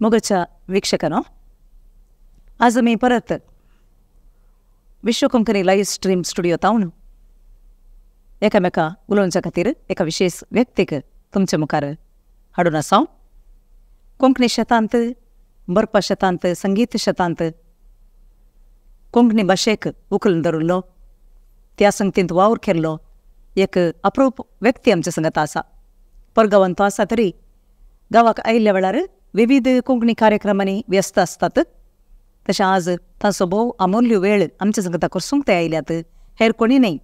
मोगाच्या वीक्षकांनो, आज आमी परत विश्व कोंकणी लायव्ह स्ट्रीम स्टुडियोत हांव एकामेका उलोवच्या खातीर एका विशेष व्यक्तीक तुमच्या मुखार हाडून आसा. कोंकणी शेतांत, बरपा शेतांत, संगीत शेतांत कोंकणी भाशेक उखलून धरिल्लो, त्या संगतींत वावर केल्लो एक अप्रूप व्यक्ती आमच्या संगत आसा. परगांवांत तो आसा तरी गांवाक आयिल्ल्या वेळार विविध कोंकणी कार्यक्रमांनी व्यस्त आसतात. तशें आज तांचो भोव अमूल्य वेळ आमच्या संगता करसूंक ते आयल्यात, हेर कोणी न्हय,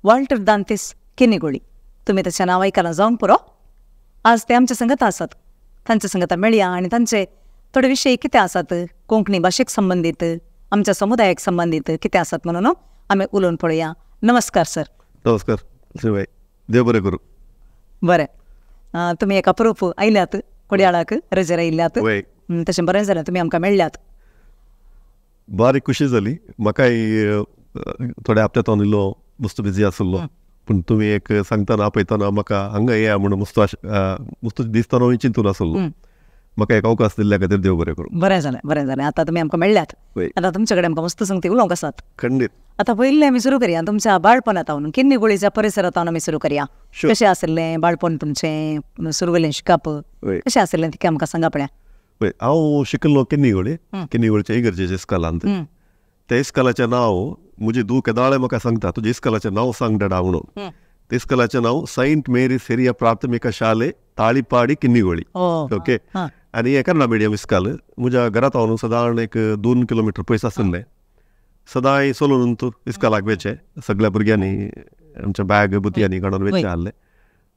वॉल्टर दांतेस किन्नीगोळी. तुमी ताचें नांव आयकलां जावंक पुरो. आज ते आमच्या संगता आसात, तांच्या संगता मेळया आनी तांचे थोडे विशय कितें आसात कोंकणी भाशेक संबंदीत, आमच्या समुदायाक संबंदीत कितें आसात म्हणून आमी उलोवन पळोवया. नमस्कार सर. नमस्कार श्रीबाई, देव बरें करूं. बरें, तुमी एक अप्रूप आयल्यात कोडयाळाक, रजेर आयल्यात, तशें बरें जालें तुमी आमकां मेळ्ळ्यात. बारीक खुशी जाली म्हाकाय. थोडे हप्त्यांत इल्लो मस्त बिजी आसलो, पूण तुमी एक सांगतना आपयतना म्हाका हांगा येया म्हणून मस्त मस्त दिसतना हांव चिंतून आसलो. म्हाका एक अवकाश दिल्ल्या खातीर देव बरें करूं. बरें जालें, बरें जालें. आतां तुमी आमकां मेळ्ळ्यात, आतां तुमचे कडेन आमकां मस्त संगती उलोवंक आसात. खंडीत. आतां पयलीं आमी सुरू करया तुमच्या बाळपणांत हांव, किन्नीगोळीच्या परिसरांत आमी सुरू करया. कशें आशिल्लें बाळपण तुमचें, सुरवेलें शिकप कशें आशिल्लें तिका आमकां सांगा पळया. हांव शिकल्लो किन्नीगोळी, किन्नीगोळीच्या इगर्जेच्या इस्कॉलांत. त्या इस्कॉलाचें नांव म्हजी धूव केदाळे म्हाका सांगता, तुज्या इस्कॉलाचें नांव सांग डॅडा म्हणून. त्या इस्कॉलाचें नांव सेंट मेरीस हिरिया प्राथमिक शाले, ताळीपाडी, किन्नीगोळी. ओके. आनी हें कन्नडा मिडियम इस्कॉल. म्हज्या घरांत हांव सदां एक 2 किलोमिटर पयस आशिल्लें. सदांय चलून इस्कॉलाक वयचें, सगळ्या भुरग्यांनी आमच्या बॅग बुतयांनी काडून वयचें आहलें.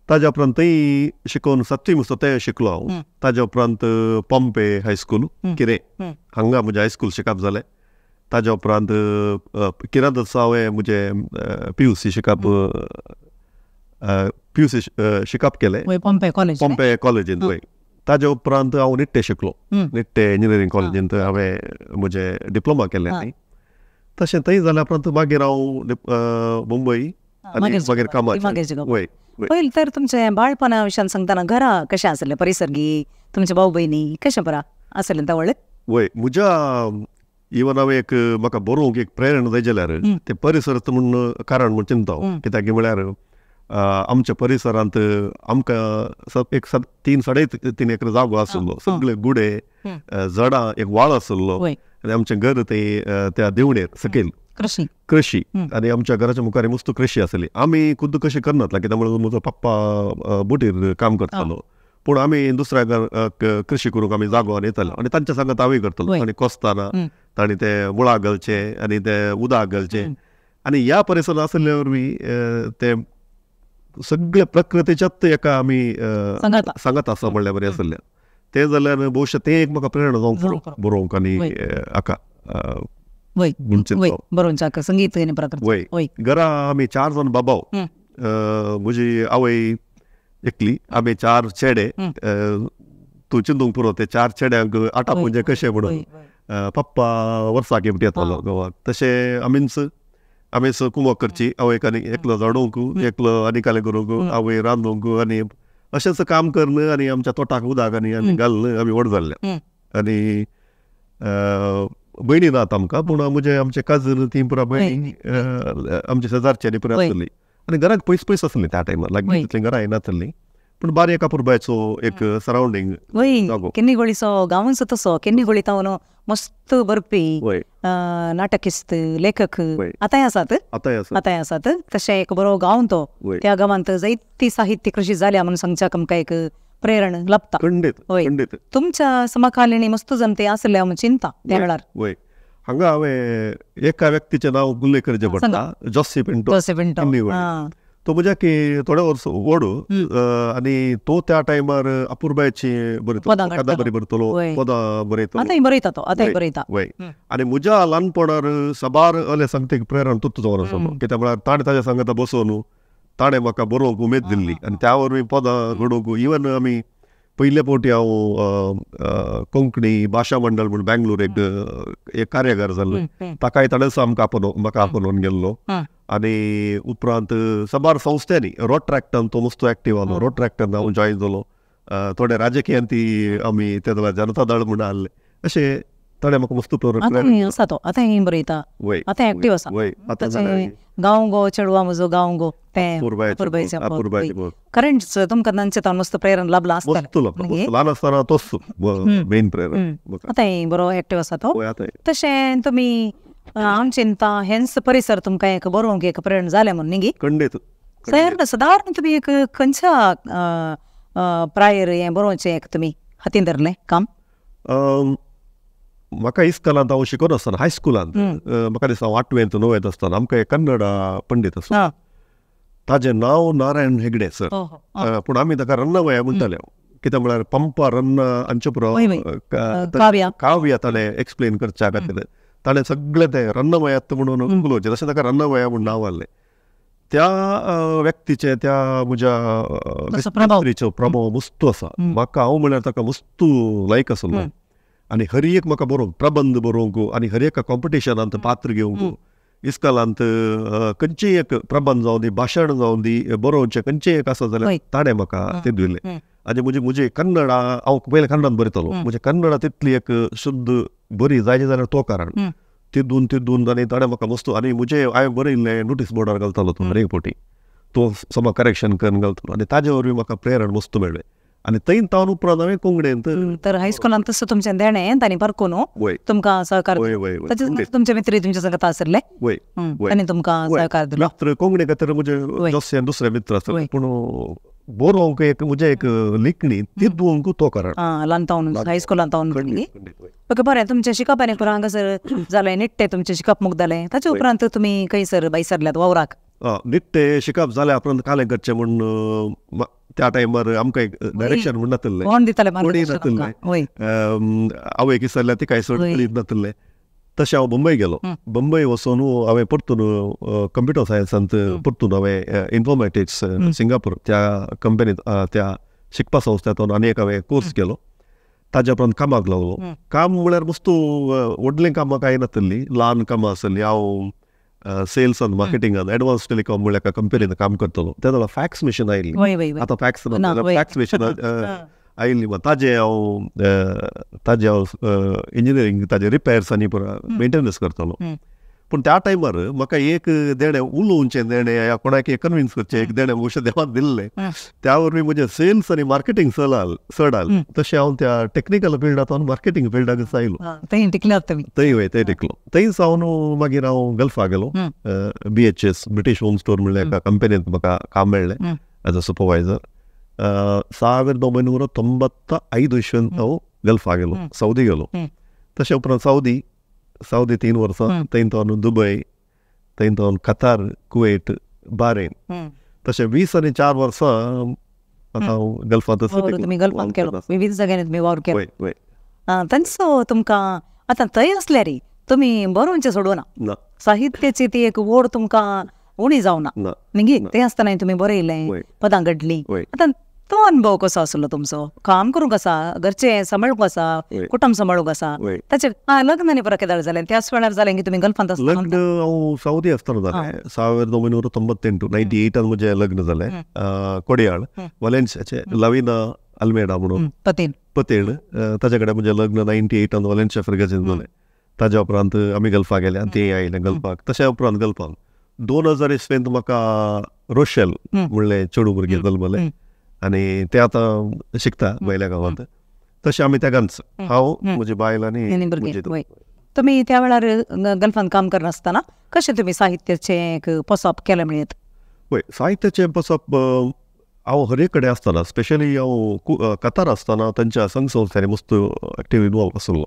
ताज्या उपरांत थंय शिकोवन सातवी मस्तो तें शिकलो हांव. ताज्या उपरांत पॉम्पे हायस्कूल किरें हांगा म्हजें हायस्कूल शिकप जालें. ताज्या उपरांत किरांतच हांवें म्हजें PUC शिकप, PUC शिकप केलें पॉम्पे कॉलेजींत. वय. ताज्या उपरांत हांव निट्टे शिकलो, निट्टे इंजिनियरींग कॉलेजींत हांवें म्हजें डिप्लोमा केलें. तशें थंय जाल्या उपरांत मागीर हांव मुंबय आनी मागीर कामाचेर. वय. पयलीं तर तुमचें बाळपणा विशयान सांगतना घरा कशें आसलें, परिसर तुमचे भाव भयणी कशें बरा आसलें तवळ? वय, म्हज्या इवन हांवें एक म्हाका बरोवंक एक प्रेरणा जाय जाल्यार तें परिसर म्हूण कारण म्हूण चिंता हांव. कित्याक म्हळ्यार आमच्या परिसरांत आमकां एक 3 साडे 3 एकर जागो आसलो, सगळे गुडे झाडां, एक व्हाळ आसलो आनी आमचें घर तें त्या देवणेर सकयल कृशी, आनी आमच्या घराच्या मुखार मस्त कृशी आसली. आमी खुद्द कशी करनातला कित्याक म्हणून म्हजो पप्पा बोटीर काम करतालो, पूण आमी दुसऱ्या कृशी करूंक आमी जागो येतालो आनी तांच्या सांगात हांवूय करतालो. आनी कोसतना तांणी ते मुळां घालचे आनी ते उदक घालचे आनी ह्या परिसरांत आसल्या वरवीं ते सगळे प्रकृतीच्याच एका आमी सांगात आसा म्हणल्यार बरें आसलें. तें जाल्यार भोवशा तें एक म्हाका प्रेरणा जावंक बरोवंक आनी हाका. बरोवंक संगीत. वय. घरा आमी 4 जाण बाबाव, म्हजी आवय एकली, आमी 4 चेडे. तूं चिंतूंक पुरो ते 4 चेड्यांक आटाप म्हणजे कशें म्हणून. पप्पा वर्साक एकटी येतालो गांवाक, तशें आमीच आमीच कुमक करची, आवयक आनी एकलो झाडूंक, एकलो आनी कालें करूंक, आवय रांदूंक आनी अशेंच काम करून आनी आमच्या तोटाक उदक आनी आमी घालून आमी व्हड जाल्ले. आनी भयणी नात आमकां, पूण म्हजे आमचे काजन ती पुरा भयणी आमच्या शेजारच्यांनी पुरा आसली आनी घराक पयस पयस आसली त्या टायमार, लागीं तितलीं घरां नासलीं, पूण बारीक अपुरबायचो एक सरावंडींग. वय, किन्नीगोळीचो गांवच तसो. किन्नीगोळी तावन मस्त बरपी, नाटकिस्त, लेखक आतांय आसात, आतांय आसात. तशें एक बरो गांव तो, त्या गांवांत जायती साहित्य कृशी जाल्या म्हणून सांगच्याक आमकां एक प्रेरण लाभता. खंडीत. तुमच्या समकालीन मस्त जमते आसले हांव चिंता त्या वेळार. वय, हांगा हांवें एका व्यक्तीचें नांव उल्लेख करचें पडटा, जोसी पिंटो. जोसी पिंटो. तो म्हज्या की थोडे वर्स व्हड आनी तो त्या टायमार अपुरबायची बरयतलो, कादंबरी बरयतलो, पदां बरयतलो. आतांय बरयता तो, आतांय बरयता. वय. आनी म्हज्या ल्हानपणार साबार अले सांगते प्रेरणा तूं जावन आसलो, कित्याक म्हळ्यार ताणें ताज्या सांगाता बसोवन ताणें म्हाका बरोवंक उमेद दिल्ली आनी त्या वरवीं पदां घडोवंक. इवन आमी पयले फावटी हांव कोंकणी भाशा मंडळ म्हूण बेंगलोर एक एक कार्यागार जाल्लो, ताकाय ताणेंच आमकां आपोवन म्हाका आपोवन गेल्लो. आनी उपरांत साबार संस्थांनी रोट्रॅक्टान तो मस्तो एक्टीव आसलो, रोट्रॅक्टान हांव जॉयन जालो. थोडे राजकीय ती आमी ते जनता दळ म्हूण आहले अशें ताणें म्हाका मस्त आतां आसा तो आतां बरयता आतां एक्टीव आसा गांव गो चेडवा म्हजो गांव गो तें कारण तुमकां तांचे तावन मस्त प्रेरणा लाभला आसतलें ल्हान आसतना तोच मेन प्रेरणा आतां बरो एक्टीव आसा तो. तशें तुमी हांव चिंता हेंच परिसर तुमकां एक बरोवंक एक प्रेरणा जालें म्हूण न्ही खंडीत सर सदारण तुमी एक खंयच्या प्रायर हें बरोवचें एक तुमी हातीन धरलें काम? म्हाका इस्कॉलांत हांव शिकत आसतना हायस्कुलांत म्हाका दिसता हांव आठवेंत णवेंत आसतना आमकां एक कन्नड पंडीत आसलो ताजें नांव नारायण हेगडे सर पूण आमी ताका रन्नवया म्हणटाले कित्याक म्हळ्यार पंपा रन्न हांचे पुरो काव्य ताणें एक्सप्लेन करच्या खातीर ताणें सगळें तें रन्नवयात म्हणून उलोवचें तशें ताका रन्नवया म्हूण नांव आहलें. त्या व्यक्तीचें त्या म्हज्या मिस्त्रीचो प्रभाव मस्तू आसा म्हाका. हांव म्हळ्यार ताका मस्तू लायक आसलो आनी हर एक म्हाका बरोवंक प्रबंध बरोवंक आनी हर एका कॉम्पिटिशनांत पात्र घेवंक इस्कॉलांत खंयचेय एक प्रबंध जावं दी भाशण जावं दी बरोवचें खंयचें एक आसा जाल्यार ताणें म्हाका तें दिलें. आनी म्हजी म्हजी कन्नडा हांव पयलें कन्नडान बरयतालो म्हजें कन्नडा तितली एक शुद्ध बरी जायची जाल्यार तो कारण तितून तितून आनी ताणें म्हाका मस्त आनी म्हजें हांवें बरयल्लें नोटीस बोर्डार घालतालो तो हर एक फावटी तो समा करेक्शन करून घालतालो आनी ताजे वरवीं म्हाका प्रेरण मस्त मेळ्ळें आनी थंय तावन उपरांत हांवें कोंकणींत तर हायस्कुलांत तसो तुमचें देणें तांणी पारखून तुमकां सहकार तुमचे मित्र तुमच्या संगत आसले तांणी तुमकां सहकार दिलो. मित्र कोंकणी खातीर म्हजे जशे दुसरे मित्र आसले पूण बरोवंक एक म्हजें एक लिखणी तितूंक तो कारण ल्हान तावन हायस्कुलांत तावन. ओके बरें तुमचें शिकप आनी पुरो हांगासर जालें निट्टें तुमचें शिकप मुगदलें ताचे उपरांत तुमी खंयसर भायसरल्यात वावराक? निट्टें शिकप जाल्या उपरांत कालें करचें म्हूण त्या टायमार आमकां एक डायरेक्शन म्हूण नातल्लें कोण दिताले कोणूय नातल्लें आवय किसरल्या तिकाय चड कळीत नातल्लें. तशें हांव बंबय गेलो. बंबय वचून हांवें परतून कंप्युटर सायन्सांत परतून हांवें इन्फॉर्मेटिक्स सिंगापूर त्या कंपनीत त्या शिकपा संस्थेंत आनी एक हांवें कोर्स केलो. ताज्या उपरांत कामाक लागलो. काम म्हळ्यार वस्तू व्हडलीं कामां कांय नातल्लीं ल्हान कामां आसलीं. हांव सेल्स आनी मार्केटिंगान एडवान्स टेलिकॉम म्हणल्यार एका कंपनीन काम करतलो तेन्ना जाल्यार फॅक्स मशीन आयिल्ली. आतां फॅक्स ना फॅक्स मशीन आयिल्ली. ताजें हांव इंजिनियरींग ताजे रिपेर्स आनी पुरो मेंटेनन्स करतालो. पूण त्या टायमार म्हाका एक देणें उलोवचें देणें या कोणाक कन्विन्स करचें एक देणें उशें देवान दिल्लें त्या वरवीं म्हजें सेल्स आनी मार्केटींग चड आलें. तशें हांव त्या टॅक्निकल फिल्डांत मार्केटींग फिल्डाक आयलो थंय टिकलो थंय वय थंय टिकलो. थंय सावन मागीर हांव गल्फा गेलो. BHS British home store म्हणल्यार एका कंपनींत म्हाका काम मेळ्ळें एज अ सुपरवायजर. 1995 इस्वेंत हांव गल्फा गेलो सौदी गेलो. तशें उपरांत सौदी 3 वर्सां थंय तावन दुबय थंय तावन कतार कुवेट बारेन तशें 24 वर्सां आतां हांव गल्फांत तुमी गल्फांत केलो विविध जाग्यांनी तुमी वावर केलो. तांचो तुमकां आतां थंय आसल्यार तुमी बरोवचें सोडूना साहित्याची ती एक ओड तुमकां उणी जावना न्ही तें आसतना तुमी बरयलें पदां घडलीं. आतां तो अनुभव कसो आसलो तुमचो? काम करूंक आसा घरचें सांबाळूंक आसा कुटुंब सांबाळूंक आसा ताचें लग्न आनी परत केदाळ जालें त्याच वेळार जालें की तुमी गल्फांत आसतना? लग्न हांव सौदी आसतना जालें 1998 98 म्हजें लग्न जालें कोडयाळ वलेन्सियाचें लविना अल्मेडा म्हणून पतेण ताजे कडेन म्हजें लग्न 98 वलेन्सिया फिर्गजेन जालें. ताज्या उपरांत आमी गल्फा गेले आनी ते आयले गल्फाक. तशें उपरांत गल्फाक 2000 इस्वेंत म्हाका रोशेल म्हणलें चेडूं भुरगें जल्मलें आनी ते आतां शिकता वयल्या गांवांत. तशें आमी तेगांच हांव म्हजी बायल आनी भुरगें. तुमी त्या वेळार गल्फान काम करनासतना कशें तुमी साहित्याचें एक पोसप केलें म्हणयेत? पळय साहित्याचें पोसप हांव हर एक कडेन आसतना स्पेशली हांव कतार आसतना तांच्या संघ संस्थांनी मस्त एक्टिव इनवॉल्व आसलो.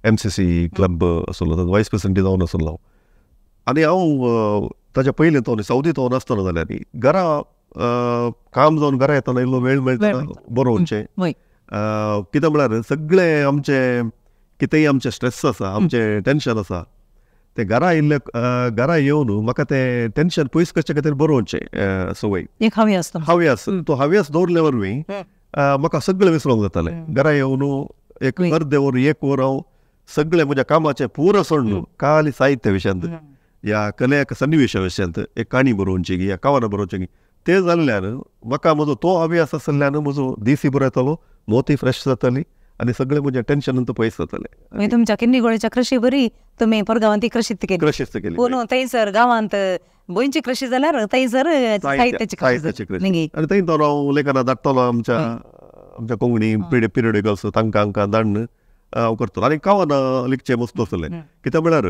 MCC club आसलो वायस प्रेसिडेंट जावन आसलो हांव. आनी हांव ताच्या पयलीं तो सौदी तो आसतना जाल्यार घरा काम जावन घरा येतना इल्लो वेळ मेळटा बरोवचें. कितें म्हळ्यार सगळें आमचें कितेंय आमचें स्ट्रेस आसा आमचें टेंशन आसा तें घरा आयिल्ले घरा येवन म्हाका तें टेंशन पयस करचे खातीर बरोवचें संवय एक हावेस हावेस तो हावेस दवरले वरवीं म्हाका सगळें विसरोंक जातालें. घरा येवन एक अर्दे वर एक वर हांव सगळें म्हज्या कामाचें पुरो सोडून खाली साहित्य विशयांत या कलेक सन्निवेशा विशयांत एक काणी बरोवची या कवनां बरोवची ते जाल्ल्यान म्हाका म्हजो तो अभ्यास आसल्यान म्हजो दीसय बरो येतलो, मोती फ्रेश जातली आनी सगळें म्हजें टेन्शन पयस जातलें. तुमच्या किन्नी गोळीच्या कृशी बरी तुमी परगांवांत ती कृशीत केली. कृशीच केली. पूण थंयसर गांवांत गोंयची कृशी जाल्यार थंयसर साहित्याची साहित्याची कृशी. आनी थंय तो हांव लेखनां धाडटलो आमच्या आमच्या कोंकणी पिरियडिकल्स तांकां हांकां धाडून हांव करतलो. आनी कवनां लिखचें मस्त आसलें. कित्याक म्हळ्यार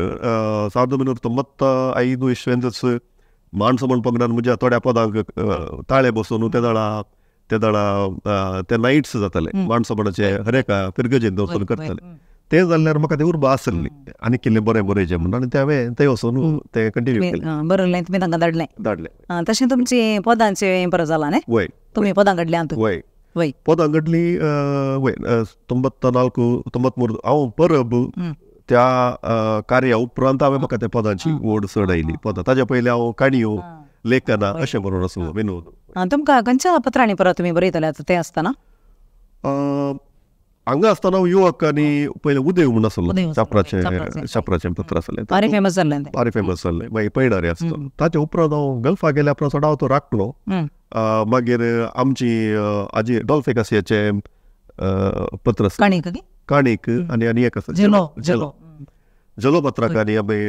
1995 इस्वेंतच माणसो पंगडान म्हज्या थोड्या पदांक ताळे बसोवन तेदळा तेदळा ते नायट्स जाताले माणसोपणाचे हर एका फिरगजेन वचून करताले. ते जाल्यार म्हाका ती उर्बा आसली आनी कितें बरें बरयचें म्हणून, आनी तें हांवें थंय वचून तें कंटिन्यू केलें. बरयलें तुमी, तांकां धाडलें. धाडलें. तशें तुमची पदांचें बरें जालां न्ही? वय. तुमी पदां घडल्यांत? वय. वय. पदां घडलीं वय. 94 93 हांव परब त्या कार्या उपरांत हांवें म्हाका त्या पदांची ओड चड आयली. पदां ताज्या पयलीं हांव काणयो, लेखनां अशें बरोवन आसलो विनोद. तुमकां खंयच्या पत्रांनी परत तुमी बरयताले आतां ते आसतना? हांगा आसतना हांव युवक आनी पयलें उदय म्हूण आसलो, चापराचें चापराचें पत्र आसलें. बारी फेमस जाल्लें. बारी फेमस जाल्लें. मागीर पयणारी आसलो. ताच्या उपरांत हांव गल्फा गेल्या उपरांत चड हांव तो राखलो. मागीर आमची आजी डॉल्फी कासियाचें पत्र आसलें, काणीक आनी आनी एक आसा झेलो. झेलो झेलो पत्राक आनी आमी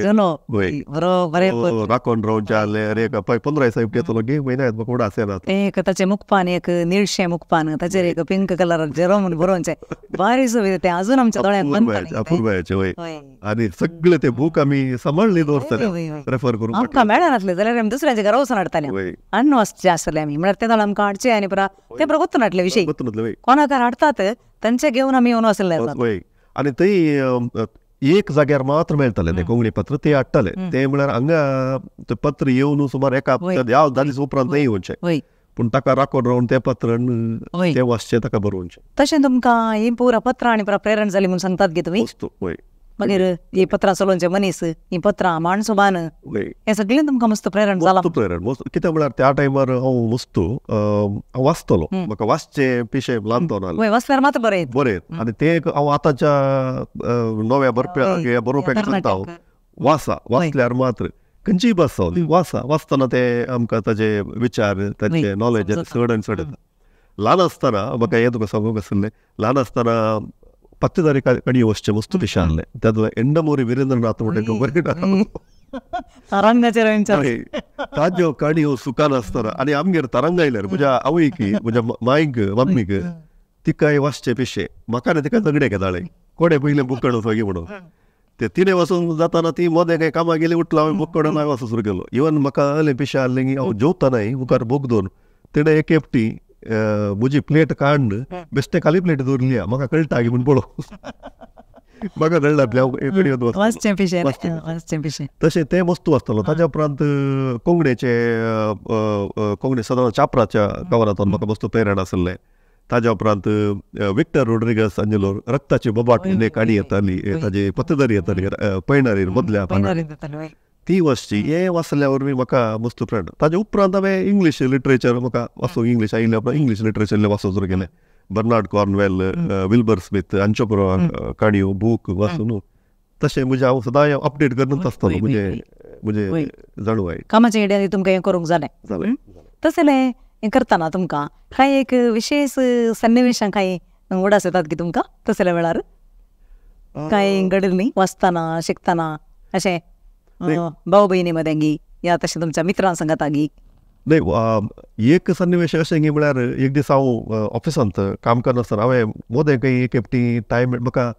राखोन रावचे आहले. अरे 15 दिसा येतलो गे म्हयन्या म्हाका उडास येना. तें एक ताचें मुखपान एक निळशें मुखपान, ताचेर एक पिंक कलर झेलो म्हूण बरोवचें, बारीक सुविधा तें अजून आमच्या दोळ्यांत. अपुरबायेचें. वय. आनी सगळे ते बूक आमी सांबाळ्ळे दवरतले रेफर करून. आमकां मेळनासले जाल्यार आमी दुसऱ्यांच्या घरा वचून हाडटाले, हाडून वचचे आसले आमी. म्हळ्यार ते दोळे आमकां हाडचे आनी परत ते परत वचून हाडले विशय कोणाकार हाडटात तांचे घेवन आमी येवन आसले. वय. आनी थंय एक जाग्यार मात्र मेळटालें तें कोंकणी पत्र, ते हाडटाले. तें म्हळ्यार हांगा तें पत्र येवन सुमार एका ह्या जालीच उपरांत थंय येवचें, पूण ताका राखोन रावन तें पत्र तें वाचचें, ताका बरोवचें. तशें तुमकां ही पुरा पत्रां आनी पुरा प्रेरण जाली म्हूण सांगतात गे तुमी? वय. मागीर ही पत्रां चलोवचे मनीस, ही पत्रां माणसोबान, हें सगळें तुमकां मस्त प्रेरण जालां. प्रेरण मस्त. कित्याक म्हळ्यार त्या टायमार हांव मस्त हांव वाचतलो, म्हाका वाचचें पिशें ल्हान वय. वाचल्यार मात बरें बरें. आनी तें हांव आतांच्या नव्या बरप्या बरोवप्याक सांगता, हांव वाचा, वाचल्यार मात्र खंयचीय भास जावं वाचा, वाचतना ते आमकां ताजे विचार, ताजे नॉलेज चड आनी चड येता. ल्हान आसतना म्हाका हें तुका सांगूंक आसलें, ल्हान आसतना पत्तेदारी काणयो वचचें मस्त पिशें आहलें. तातूंत एंडमोरी विरेंद्रनाथ म्हणटा बरें ताज्यो काणयो सुखान आसतना. आनी आमगेर तरंग आयल्यार म्हज्या आवयक, म्हज्या मायक, मम्मीक तिकाय वाचचें पिशें. म्हाका न्ही तिका झगडें घेतालें, कोणें पयलें बूक काडून सगळीं म्हणून. ते तिणें वचून जाताना ती मदें कांय कामाक गेली, उठलो हांवें बूक काडून हांवें वचूंक सुरू केलो. इवन म्हाका आहलें पिशें आहलें की हांव जेवतानाय मुखार बूक दवरून तिणें एक एकटी म्हजी प्लेट काडून बेश्टें खाली प्लेट दवरली, म्हाका कळटा की म्हूण पळोव म्हाका कळटा पिशें. तशें तें वस्तू वाचतलो. ताज्या उपरांत कोंकणीचे कोंकणी सदां चापराच्या कवरांतून म्हाका वस्तू प्रेरण आसलें. ताज्या उपरांत विक्टर रोड्रिगस अंजलो रक्ताची बोबाट म्हणून एक काणी येताली, ताजी पत्तेदारी येताली पयणारीर मदल्या पानार, ती वाचची. हें वाचल्या वरवीं म्हाका मस्त प्रेरणा. ताज्या उपरांत हांवें इंग्लीश लिटरेचर म्हाका वाचूंक इंग्लीश आयिल्ल्या उपरांत इंग्लीश लिटरेचर वाचूंक सुरू केलें. बर्नार्ड कॉर्नवेल, विल्बर स्मिथ हांच्यो पुरो काणयो बूक वाचून तशें म्हजें हांव सदांय अपडेट करूनच आसतलो म्हजें म्हजें जाणवाय. कामाच्या आयडिया तुमकां हें करूंक जालें. जालें. तसलें हें करतना तुमकां कांय एक विशेश सन्निवेशां कांय उडास येतात की तुमकां तसल्या वेळार कांय घडिल्लीं वाचतना, शिकतना अशें भाव भयणी मदें गी या तशें तुमच्या मित्रां सांगाता गी? न्ही, एक सन्निवेश अशें गी म्हळ्यार एक दीस हांव ऑफिसांत काम करनासतना हांवें मोदें खंय एक एकटी टायम म्हाका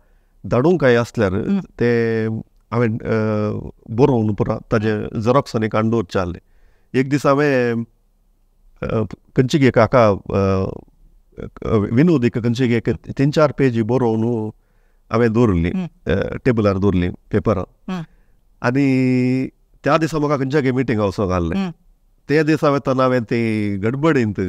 धाडूंक कांय आसल्यार तें हांवें बरोवन पुरा ताजें झेरोक्स आनी काडून दवरचें आहलें. एक दीस हांवें खंयची एक हाका विनोद एक खंयची एक 3-4 पेजी बरोवन हांवें दवरली, टेबलार दवरली पेपरार. आनी त्या दिसा म्हाका खंयच्या मिटींग वचोंक आहलें. ते दिसा वतना हांवें ती गडबडींत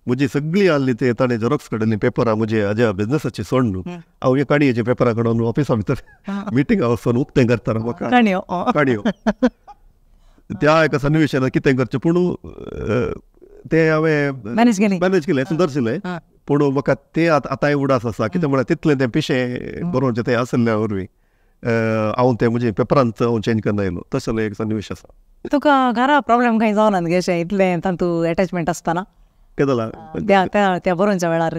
म्हजी सगळी आहली ते ताणें झेरोक्स काडिल्ली पेपरां म्हजी हाज्या बिजनसाची सोडून हांव हे काणयेच्या पेपरां काडून ऑफिसा भितर मिटींग वचून उक्तें करतना म्हाका काणयो त्या एका सन्निवेशान कितें करचें पूण ते हांवें मॅनेज केलें, मॅनेज केलें सुंदरशिल्लें. पूण म्हाका ते आतांय उडास आसा कितें म्हळ्यार तितलें तें पिशें बरोवचें तें आसल्या वरवीं हांव तें म्हजे पेपरांत हांव चेंज करना येयलो. तसो एक सन्निवेश आसा. तुका घरा प्रॉब्लेम कांय जावना गे अशें इतलें तातूंत एटॅचमेंट आसतना कितें जालां त्या त्या बरोवच्या वेळार?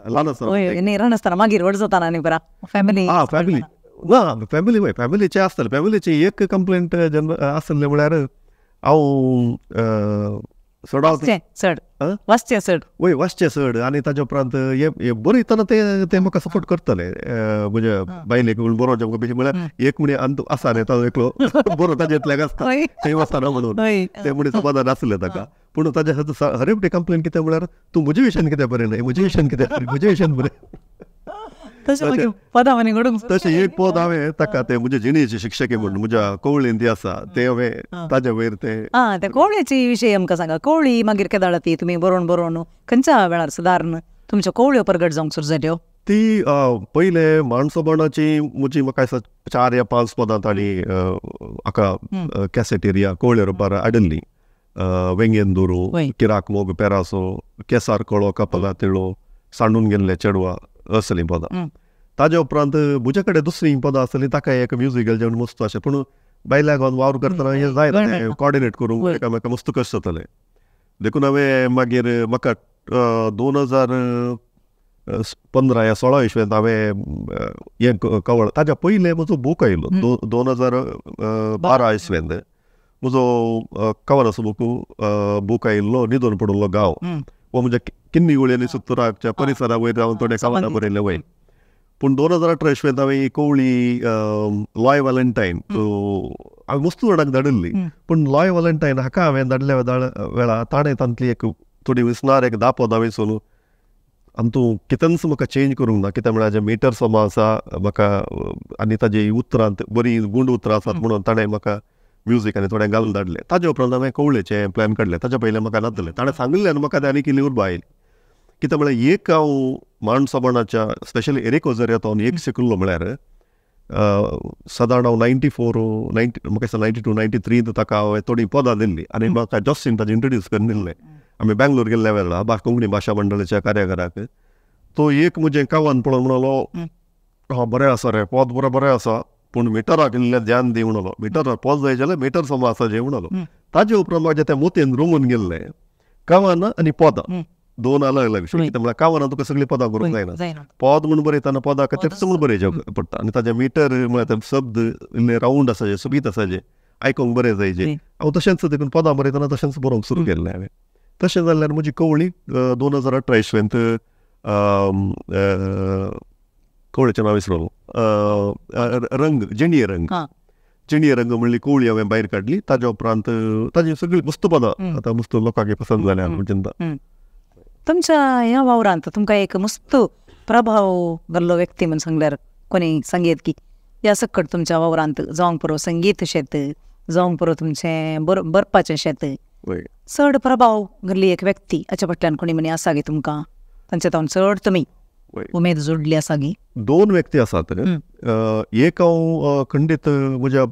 ल्हान आसतना न्ही, ल्हान आसतना मागीर व्हड जाताना न्ही परा फॅमिली. आं फॅमिली ना, फॅमिली वय फॅमिलीचें आसतलें. फॅमिलीची एक कंप्लेंट जेन्ना आसलें म्हळ्यार हांव चड चड वाचचें चड, वय वाचचें चड आनी ताज्या उपरांत हे बरयतना ते ते म्हाका सपोर्ट करतले. म्हज्या बायलेक बरोवचें म्हाका बेशी म्हळ्यार एक म्हणे अंत आसा न्ही तो एकलो बरो ताजे इतल्याक आसता थंय वचना म्हणून ते म्हणे समाधान आसलें ताका. पूण ताज्या खातीर हर एक कंप्लेन कितें म्हळ्यार तूं म्हजे विशयान कितें बरयलें, म्हजे विशयान कितें, म्हजे विशयान बरय. तशें एक पद हांवें ताका तें म्हजे जिणेचे शिक्षक म्हूण म्हज्या कोवळीन ती आसा तें हांवें ताज्या वयर तें. आं, त्या कोवळ्याची विशय आमकां सांगा. कोवळी मागीर केदाळ ती तुमी बरोवन बरोवन खंयच्या वेळार सुदारण तुमच्यो कोवळ्यो परगट जावंक सुरू जाल्यो? ती पयले माणसोबाणाची म्हजी म्हाका दिसता 4 या 5 पदां तांणी हाका कॅसेटेरिया कोवळे रुपार हाडिल्ली. वेंगेन दोरू, किराक मोग पेरासो, केसार कळो कपला तिळो, सांडून गेल्ले चेडवा, असलीं पदां. ताज्या उपरांत म्हजे कडेन दुसरीं पदां आसलीं ताका एक म्युजिकल जेवण मस्त अशें, पूण बायल्याक वावर करतना हें जायना कॉर्डिनेट करूंक एकामेका मस्त कश्ट जातालें. देखून हांवें मागीर म्हाका 2015 या 16 इसवेंत हांवें हें कवळ. ताज्या पयलें म्हजो बूक आयलो 2012 इसवेंत म्हजो कवनाचो बूक बूक आयिल्लो निदून पडिल्लो गांव. हो म्हणजे किन्नी गुळी आनी सुत्तुराच्या परिसरा वयर हांव थोडे कवनां बरयल्ले वयर. पूण 2018 इसवेंत हांवें कोवळी लॉय व्हॅलेंटायन हांवें मस्त जाणांक धाडिल्ली, पूण लॉय व्हॅलेंटायन हाका हांवें धाडल्या वेळार ताणें तांतली एक थोडी विसनार एक 10 पदां वेसून आनी तूं कितेंच म्हाका चेंज करूंक ना. कितें म्हळ्यार मिटर समा आसा म्हाका आनी ताजी उतरांत बरीं गूंड उतरां आसात म्हणून ताणें म्हाका म्युजीक आनी थोडें घालून धाडलें. ताज्या उपरांत हांवें कोवळेचें प्लॅन काडलें. ताज्या पयलें म्हाका नासलें. ताणें सांगिल्लें आनी म्हाका तें आनी इल्ली उर्बा आयली. कितें म्हळ्यार एक हांव माणसोबाणाच्या स्पेशली एरिक ओझरियातून एक शिकिल्लो म्हळ्यार सादारण हांव 94 90 म्हाका दिसता 92 93 ताका हांवें थोडीं पदां दिल्लीं आनी म्हाका जॉस्टीन ताजें इंट्रोड्यूस करून दिल्लें. आमी बेंगलोर गेल्ल्या वेळार कोंकणी भाशा मंडळाच्या कार्यागाराक तो एक म्हजें कवन पळोवन म्हणलो, हां बरें आसा रे पद बरें बरें आसा, पूण मिटराक इल्लें ध्यान दी म्हणलो. मिटराक पद जाय जाल्यार मिटर समा आसा जें म्हणलो. ताजे उपरांत म्हाज्या त्या मोतयेन रंगून गेल्लें कवन आनी पदां दोन अलग अलग. कितें म्हळ्यार कवनां तुका सगळीं पदां करूंक जायना. पद म्हूण बरयतना पदां खातीर म्हूण बरयचें पडटा आनी ताजें मिटर म्हळ्यार ते शब्द इल्ले रावंड आसाचे, सोबीत आसाचे, आयकूंक बरें जायचे. हांव तशेंच देखून पदां बरयतना तशेंच बरोवंक सुरू केल्लें हांवें. तशें जाल्यार म्हजी कोवळी 2018 इसवेंत कोवळेचें नांव विसरलो, रंग जिणये रंग, जिणये रंग म्हणली कोवळी हांवें भायर काडली. ताज्या उपरांत ताजी सगळीं मस्त पदां आतां मस्त लोकांक पसंत जाल्या म्हूण चिंता. तुमच्या ह्या वावरांत तुमकां एक मस्त प्रभाव घाल्लो व्यक्ती म्हूण सांगल्यार कोणी सांगयत की ह्या सकट तुमच्या वावरांत जावंक पुरो संगीत शेत, जावंक पुरो तुमचें बरपाचें शेत, चड प्रभाव घाल्ली एक व्यक्ती हाच्या फाटल्यान कोणी म्हणी आसा गे तुमकां, तांच्या तावन चड तुमी उमेद जोडली आसा गी? दोन व्यक्ती आसात. एक हांव खंडीत म्हज्या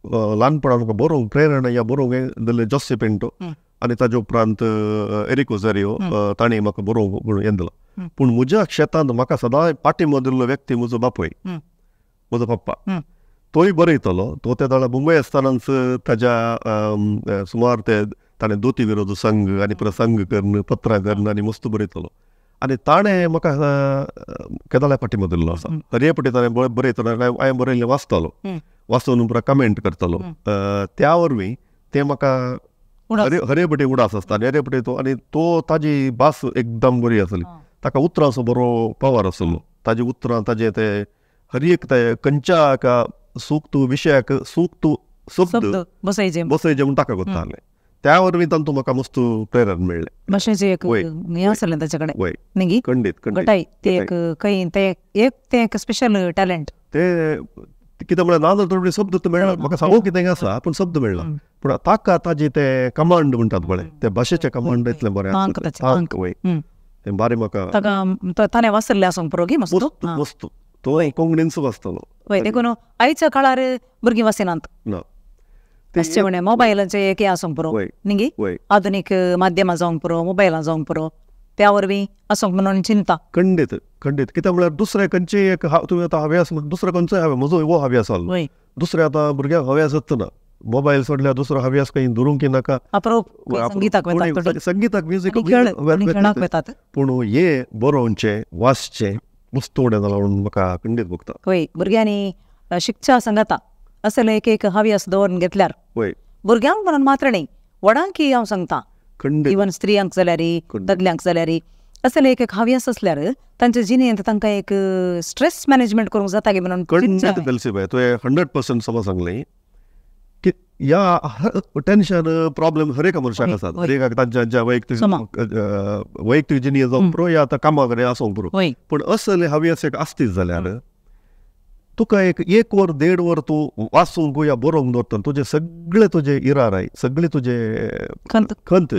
ल्हानपणान म्हाका बरोवंक प्रेरणा ह्या बरोवंक दिल्लें जोसे पिंटो आनी ताज्या उपरांत एरिक ओझारियो ताणें म्हाका बरोवंक म्हणून हें दिलां. पूण म्हज्या शेतांत म्हाका सदांच पाठिंबो दिल्लो व्यक्ती म्हजो बापूय, म्हजो पप्पा. तोय बरयतलो. तो त्या वेळार मुंबय आसतनाच ताज्या सुमार ते ताणें दोती विरोध संघ आनी प्रसंग करून पत्रां करून आनी मस्त बरयतलो आनी ताणें म्हाका केदोळाय पाठिंबो दिल्लो आसा. हरये पटी ताणें बरयतना हांवें बरयल्लें वाचतालो, वाचून उपरांत कमेंट करतालो. त्या वरवीं तें म्हाका हरे पटी उडास आसता आनी हरे पटी तो आनी तो ताजी भास एकदम बरी आसली. ताका उतरांचो बरो पावर आसलो. ताजी उतरां ताजे ते हर एक ते खंयच्या एका सूक्त विशयाक सूक्त शब्द बसयचे म्हूण ताका कोत्तालें. त्या वरवीं तांतूं म्हाका मस्त प्रेरणा मेळ्ळें. भाशेचें एक हें आसलें ताचे कडेन न्ही, खंडीत घटाय ते एक खंय ते एक तें एक स्पेशल टॅलंट. ते कितें म्हळ्यार ना जाल्यार थोडे शब्द मेळ्ळा म्हाका सांगू कितें आसा पूण शब्द मेळ्ळा. पूण ताका ताजे ते कमांड म्हणटात पळय, ते भाशेचे कमांड इतलें बरें आसता. वय तें बारें म्हाका ताका ताणें वाचल्लें आसूंक पुरो गी मस्त मस्त. तो कोंकणीनच वाचतालो. वय देखून आयच्या काळार भुरगीं वाचिनात ना, अशें म्हणलें मोबायलाचें एक हें आसूंक पुरो न्ही गी, आधुनीक माध्यमां जावंक पुरो, मोबायलां जावंक पुरो, त्या वरवीं आसूंक म्हणून चिंता. खंडीत खंडीत. कित्याक म्हळ्यार दुसरें खंयचेय एक तुवें आतां हव्यास दुसरो खंयचोय हव्यास म्हजो हो हव्यास आसलो, दुसरें आतां भुरग्यांक हव्यास ना, मोबायल सोडल्यार दुसरो हव्यास खंय धरूंक नाका. संगीताक म्युजीक वतात, पूण हे बरोवचें वाचचें मस्त उणें जालां म्हणून म्हाका खंडीत भोगता. हय, भुरग्यांनी शिक्षा सांगता असले एक एक हव्यास दवरून घेतल्यार भुरग्यांक म्हणून मात्र न्ही, व्हडांकी हांव सांगता, इवन स्त्रियांक जाल्यार दादल्यांक जाल्यार असले एक एक हव्यास आसल्यार तांच्या जिणेंत तांकां एक स्ट्रेस मॅनेजमेंट करूंक जाता की म्हणून. खंडीत तुवें 100% समज सांगलें की ह्या टेन्शन प्रॉब्लेम हर एका मनशाक आसात, हर एकाक तांच्या वैयक्तीक वैयक्तीक जिणें जावंक पुरो या आतां कामा कडेन आसूंक पुरो, पूण असले हव्यास एक आसतीच जाल्यार तुका एक एक वर देड वर तूं वाचूंक या बरोवंक दवरता, तुजे सगळे तुजे इराराय सगळे तुजे खंत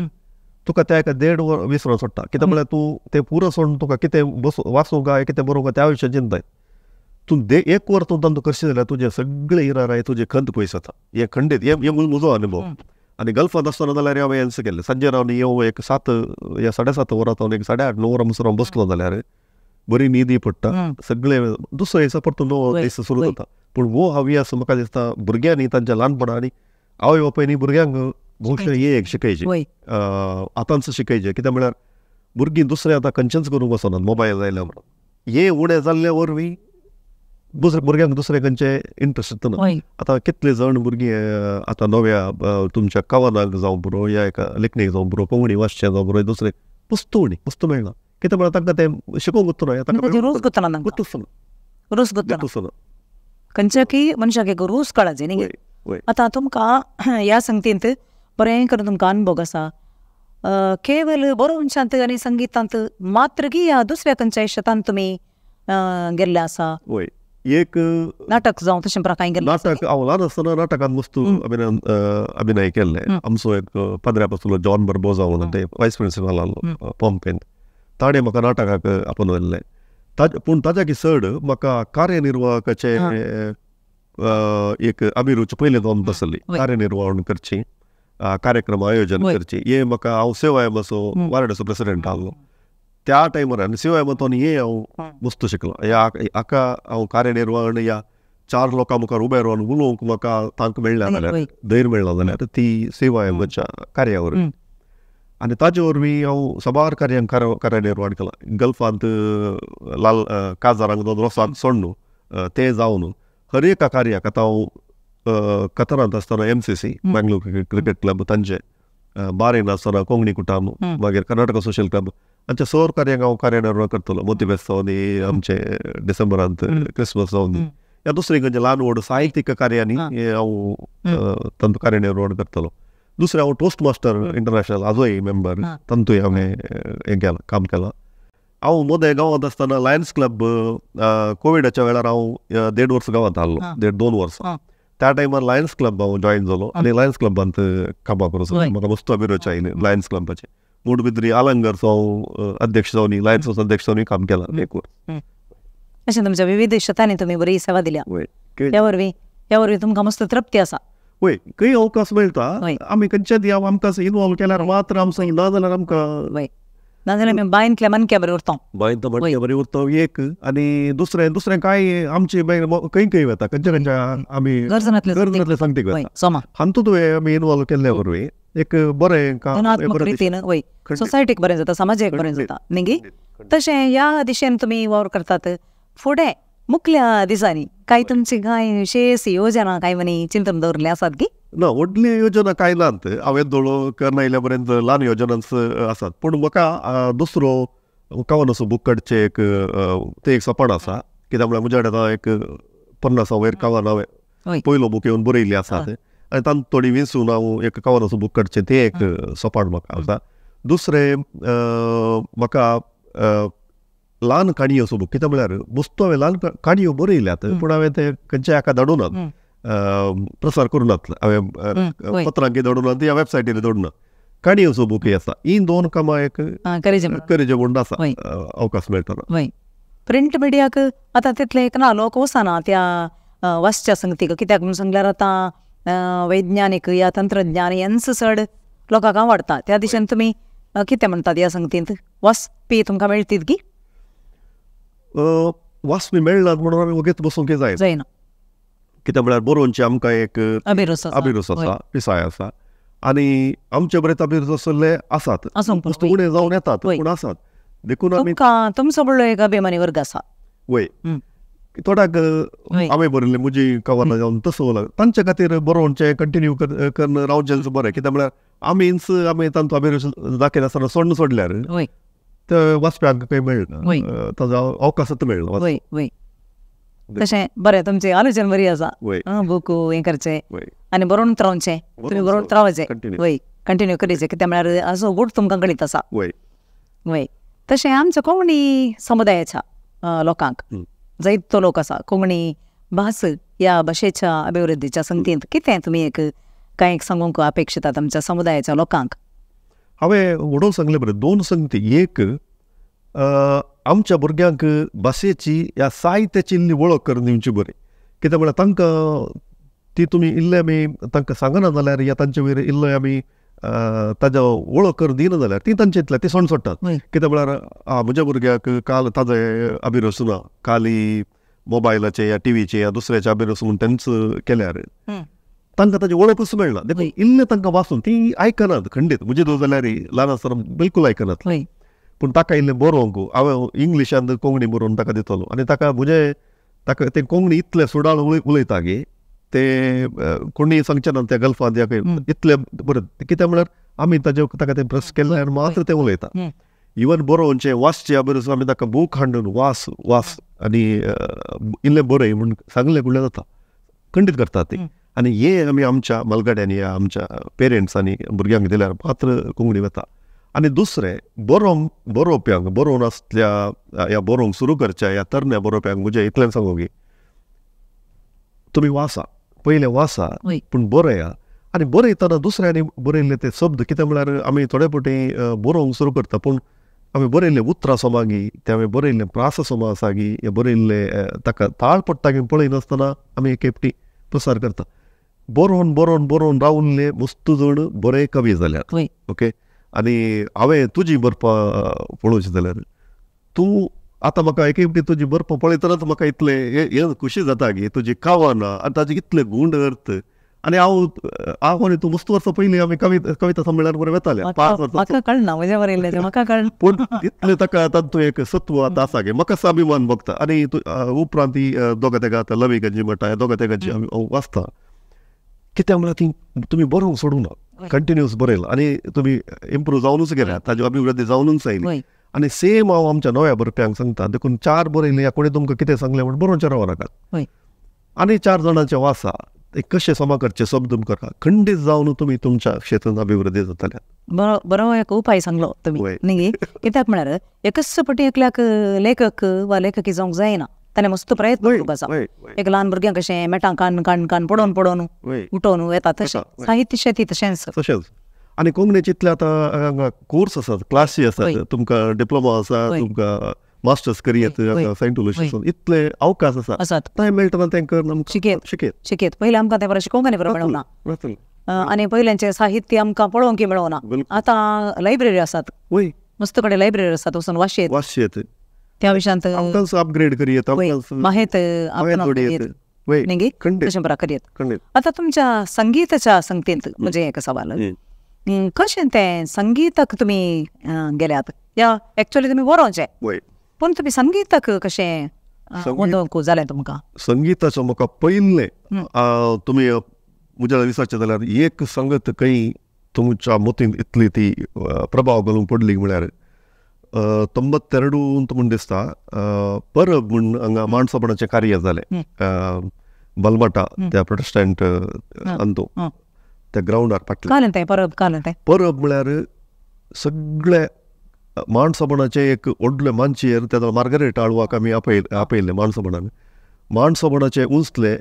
तुका त्या एका देड वर विसरून सोडटा. कित्याक म्हळ्यार तूं तें पुरो सोडून तुका कितें बस वाचूंक काय कितें बरोवंक त्या विशयान चिंताय, तूं एक वर तूं तांतूं करशी जाल्यार तुजे सगळे इराराय तुजे खंत पयस जाता. हें खंडीत हें म्हजो अनुभव. आनी गल्फांत आसतना जाल्यार हांवें हेंच केल्लें, सांजे रावन येवं एक 7 या 7:30 वरां जावन एक 8:30 9 वरां म्हणसर हांव बसलो जाल्यार बरी न्हीद पडटा, सगळे दुसरो दिसा परतून नवो दीस सुरू जाता. पूण हो हव्यास म्हाका दिसता भुरग्यांनी तांच्या ल्हानपणांनी आवय बापायनी भुरग्यांक भोवशा हे एक शिकयचें, आतांच शिकयचें. कित्याक म्हळ्यार भुरगीं दुसरें आतां खंयचेंच करूंक वचनात मोबायल आयल्या म्हणून, हे उणें जाल्ल्या वरवीं दुसरे भुरग्यांक दुसरे खंयचे इंट्रस्ट ना. आतां कितले जाण भुरगीं आतां नव्या तुमच्या कवनाक जावं पुरो या एका लेखणेक जावं पुरो, कोंकणी वाचचें जावं पुरो, दुसरें पुस्तक उणी पुस्तक मेळना. कित्याक म्हळ्यार तांकां तें शिकोवंक उरना, तांकां खंयच्या की मनशाक एक रूच कळाचे न्ही. आतां तुमकां ह्या संगतींत बरें करून तुमकां अनुभव आसा, केवल बरोवंच्यांत आनी संगितांत मात्र की ह्या दुसऱ्या खंयच्याय शेतांत तुमी गेल्ले आसा? एक नाटक जावं तशें कांय गेल्लें? नाटक हांव ल्हान आसतना नाटकांत मस्त अभिनय केल्लें. आमचो एक पाद्र्या पासलो जॉन बर्बोजा म्हणून, ते वायस प्रिंसिपल आसलो पॉम्पेन, ताणें म्हाका नाटकाक आपोवन व्हेल्लें. पूण ताज्या चड म्हाका कार्यनिर्वाहकाचें एक अभिरुच पयलें जावन बसली, कार्यनिर्वहण करची, कार्यक्रम आयोजन करची, हें म्हाका हांव सेवायमाचो वार्डाचो प्रेसिडेंट आसलो त्या टायमार, आनी सेवायमांतून हें हांव मस्त शिकलो. ह्या हाका हांव कार्यनिर्वहण ह्या 4 लोकां मुखार उबें रावन उलोवंक म्हाका तांक मेळ्ळा जाल्यार, धैर्य मेळ्ळा जाल्यार ती सेवायमाच्या कार्या वरवीं. आनी ताजे वरवीं हांव साबार कार्यांक कार्यनिर्वहण केलां. गल्फांत लाल काजारांक दोन रोसाक सोडून तें जावन हर एका कार्याक आतां हांव कतरांत आसतना MCC Bangalore cricket club तांचे, बारेन आसतना कोंकणी कुटाम, मागीर कर्नाटका सोशल क्लब, आमच्या सर कार्यांक हांव कार्यनिर्वहण करतलो. मोती फेस्त जावन आमचे डिसेंबरांत क्रिसमस जावन ह्या दुसरे खंयचे ल्हान व्हड साहित्यीक कार्यांनी हांव तांचो कार्यनिर्वहण करतलो. दुसरें हांव टोस्ट मास्टर इंटरनॅशनल आजोय मेंबर, तांतूय हांवें हें केलां, काम केलां. हांव मदें गांवांत आसतना लायन्स क्लब कोविडाच्या वेळार हांव 1.5 वर्स गांवांत आसलो, 1.5-2 वर्सां. त्या टायमार लायन्स क्लब हांव जॉयन जालो आनी लायन्स क्लबांत कामां करूं म्हाका मस्त अभिरुच आयली लायन्स क्लबाचें. मूडबिद्री आलंगरचो हांव अध्यक्ष जावन, लायन्साचो अध्यक्ष जावन काम केलां एक वर्स. अशें तुमच्या विविध शेतांनी तुमी बरी सेवा दिल्या, ह्या वरवीं तुमकां मस्त तृप्ती आसा. वय, खंय अवकाश मेळटा आमी खंयच्या आमकां इनवॉल्व केल्यार मात्र आमचो, ना जाल्यार आमकां नाजाल्यार आमी बांयंतल्या मानक्या बरें उरता, बांयंतल्या मानक्या बरें उरता एक. आनी दुसरें दुसरें कांय आमची मागीर खंय खंय वता, खंयच्या खंयच्या आमी गरजनांतले सांगतीक वता, हातूंत आमी इनवॉल्व केल्ल्या वरवीं एक बरें धनात्मक रितीन वय सोसायटीक बरें जाता, समाजाक बरें जाता न्ही. तशें ह्या दिशेन तुमी वावर करतात. फुडें मुखल्या दिसांनी काय तुमची कांय विशेष योजना काय म्हणी चिंतन दवरले आसात की? ना, व्हडली योजना कांय नात, हांवें दोळो करना आयल्या पर्यंत ल्हान योजनाच आसात. पूण म्हाका दुसरो कवनाचो बूक काडचें एक तें एक सपन आसा. कित्याक म्हळ्यार म्हज्या कडेन आतां एक 50 वयर कवनां हांवें पयलो बूक येवन बरयल्ली आसात आनी तातूंत थोडी विंचून हांव एक कवनाचो बूक काडचें तें एक सपन म्हाका आसा. दुसरें म्हाका ल्हान काणयो असो बूक, कित्याक म्हळ्यार मस्त हांवें ल्हान काणयो बरयल्यात पूण हांवें ते खंयच्या एका धाडूनात, प्रसार करूं नात, हांवें पत्रांकी धाडूना या वेबसायटीर धाडूना. काणयो असो बूकय आसा. ही दोन कामां एक करीजे म्हूण आसा, अवकाश मेळटलो. प्रिंट मिडियाक आतां तितलें एक ना, लोक वचना त्या वाचच्या संगतीक, कित्याक म्हणून सांगल्यार आतां वैज्ञानीक या तंत्रज्ञान हेंच चड लोकांक आवडटा. त्या दिशेन तुमी कितें म्हणटात ह्या संगतींत वाचपी तुमकां मेळटीत की वाचपी मेळनात म्हणून आमी वगेत बसूंक जायना कित्याक म्हळ्यार बरोवचे आमकां एक अभिरूच आसा पिसाय आसा आनी आमचे बरें अभिरूच आसले आसात उणें जावन येतात पूण आसात देखून आमी तुमचो व्हडलो एक अभिमानी वर्ग आसा वय थोड्याक हांवें बरयल्लें म्हजी कवरां जावन तसो तांचे खातीर बरोवचें कंटिन्यू करून रावचें बरें कित्याक म्हळ्यार आमीच आमी तांचो अभिरूच दाखयनासतना सोडून सोडल्यार ते वाचप्यांक खंय मेळना ताजो अवकाशच मेळना. तशें बरें तुमचें आलोचन बरी आसा बूक हें करचें आनी बरोवन रावचें तुमी बरोवन रावचें वय कंटिन्यू करीचें कित्याक म्हळ्यार असो गूट तुमकां कळीत आसा वय. तशें आमच्या कोंकणी समुदायाच्या लोकांक जायतो लोक आसा कोंकणी भास ह्या भाशेच्या अभिवृद्धीच्या संगतींत कितें तुमी एक कांय एक सांगूंक अपेक्षितात आमच्या समुदायाच्या लोकांक? हांवें उडोवन सांगलें बरें दोन संगती. एक आमच्या भुरग्यांक भाशेची ह्या साहित्याची इल्ली वळख करून दिवची बरी कित्याक म्हळ्यार तांकां ती तुमी इल्लें आमी तांकां सांगना जाल्यार या तांचे वयर इल्लें आमी ताज्या वळख करून दिना जाल्यार ती तांचे इतल्या ती सोंड सोडटात. कित्याक म्हळ्यार आं म्हज्या भुरग्याक काल ताजो अभिरूच ना काली मोबायलाचे या टिवीचे या दुसऱ्याचे अभिरूच म्हूण तेंच केल्यार तांकां ताजी वळखूच मेळना. देखून इल्लें तांकां वाचून ती आयकनात खंडीत म्हजी दो जाल्यार ल्हान आसतना बिलकूल आयकनात पूण ताका इल्लें बरोवंक हांवें इंग्लिशान कोंकणी बरोवन ताका दितलो आनी ताका म्हजें ताका तें कोंकणी इतलें सुडाळ उलयता गे ते कोणीय सांगचे ना त्या गल्फांत या खंय इतलें बरें कित्याक म्हळ्यार आमी ताजे ताका तें प्रेस केलें आनी मात्र तें उलयता. इवन बरोवचें वाचचें बरें आमी ताका बूक हाडून वास वास आनी इल्लें बरय म्हूण सांगलें म्हणल्यार जाता खंडीत करतात ती. आनी हें आमी आमच्या मालगाड्यांनी या आमच्या पेरंट्सांनी भुरग्यांक दिल्यार मात्र कोंकणी वता. आनी दुसरें बरोवंक बरोवप्यांक बरोवन आसल्या ह्या बरोवंक सुरू करच्या ह्या तरण्या बरोवप्यांक म्हजें इतलें सांगू की तुमी वाचा पयलें वाचा पूण बरया आनी बरयतना दुसऱ्यांनी बरयल्ले ते शब्द कित्याक म्हळ्यार आमी थोडे फावटी बरोवंक सुरू करता पूण आमी बरयल्ले उतरां सोमागी ते आमी बरयल्ले प्रास सोमा आसा गी हे बरयल्ले ताका ताळ पडटा की पळयनासतना आमी एक एकटी प्रसार करता. बरोवन बरोवन बरोवन रावल्ले मस्त जण बरे कवी जाल्यात ओके. आनी हांवें तुजी बरपां पळोवची जाल्यार तूं आतां म्हाका एक एकटी तुजी बरपां पळयतनाच म्हाका इतलें हें खुशी जाता की तुजी कवनां आनी ताजे इतले गूंड अर्थ आनी हांव हांव आनी तूं मस्त वर्सां पयलीं आमी कविता संमेलन बरें वताले 5 वर्सां कळना म्हजें बरयल्लें म्हाका कळना पूण इतलें ताका तातूंत एक सत्व आतां आसा की म्हाका अभिमान भोगता. आनी उपरांत ती दोगा तेगा आतां लवी गंजी म्हणटा ह्या दोगा तेगांची आमी वाचता कित्याक म्हळ्यार ती तुमी बरोवंक सोडूंक ना कंटिन्युअस बरयलां आनी तुमी इम्प्रूव जावनूच गेल्या ताजी अभिवृद्धी जावनूच आयली. आनी सेम हांव आमच्या नव्या बरोवप्यांक सांगता देखून 4 बरयलें या कोणी तुमकां कितें सांगलें म्हूण बरोवचें रावो नाकात आनी 4 जाणांचें वाचा ते कशें समा करचें शब्द करा खंडीत जावन तुमी तुमच्या क्षेत्रांत अभिवृद्धी जातल्या. बरो बरो एक उपाय सांगलो तुमी न्ही कित्याक म्हळ्यार एकच फावटी एकल्याक लेखक वा लेखकी जावंक जायना ताणें मस्त प्रयत्न करूंक आसा. एक ल्हान भुरग्यांक कशें मेटां कान कान कान पडोवन पडोवन उठोवन येता तशें साहित्य शेती तशेंच तशेंच. आनी कोंकणीचे इतले आतां कोर्स आसात क्लासी आसात तुमकां डिप्लोमा आसा तुमकां मास्टर्स करियेत सेंट लुसियस इतले अवकाश आसा थंय मेळटना तेंकां शिकयत शिकयत शिकयत. पयलीं आमकां तें बरें शिकोवंक आनी बरें मेळना आनी पयल्यांचें साहित्य आमकां पळोवंक मेळना. आतां लायब्ररी आसात मस्त कडेन लायब्ररी आसात वचून वाचयेत वाचयेत त्या विशयांत अपग्रेड करियेत माहित तशें बरें करियेत. आतां तुमच्या संगीताच्या संगतींत म्हणजे एक सवाल कशें तें संगीताक तुमी गेल्यात या एक्चुअली तुमी बरोवचें पूण तुमी संगीताक कशें वचूंक जालें तुमकां? संगीताचो म्हाका पयलें तुमी म्हज्या विचारचें जाल्यार एक संगत खंय तुमच्या मतींत इतली ती प्रभाव घालूंक पडली म्हळ्यार 92 म्हूण दिसता परब म्हूण हांगा माणसपणाचें कार्य जालें बलमाटा त्या प्रोटेस्टंट अंदो त्या ग्रावंडार फाटलें परब परब म्हळ्यार सगळे माणसपणाचें एक व्हडलें मानचेर त्या मार्गरेट आळवाक आमी आपयल्लें माणसपणान माणसपणाचे उंचले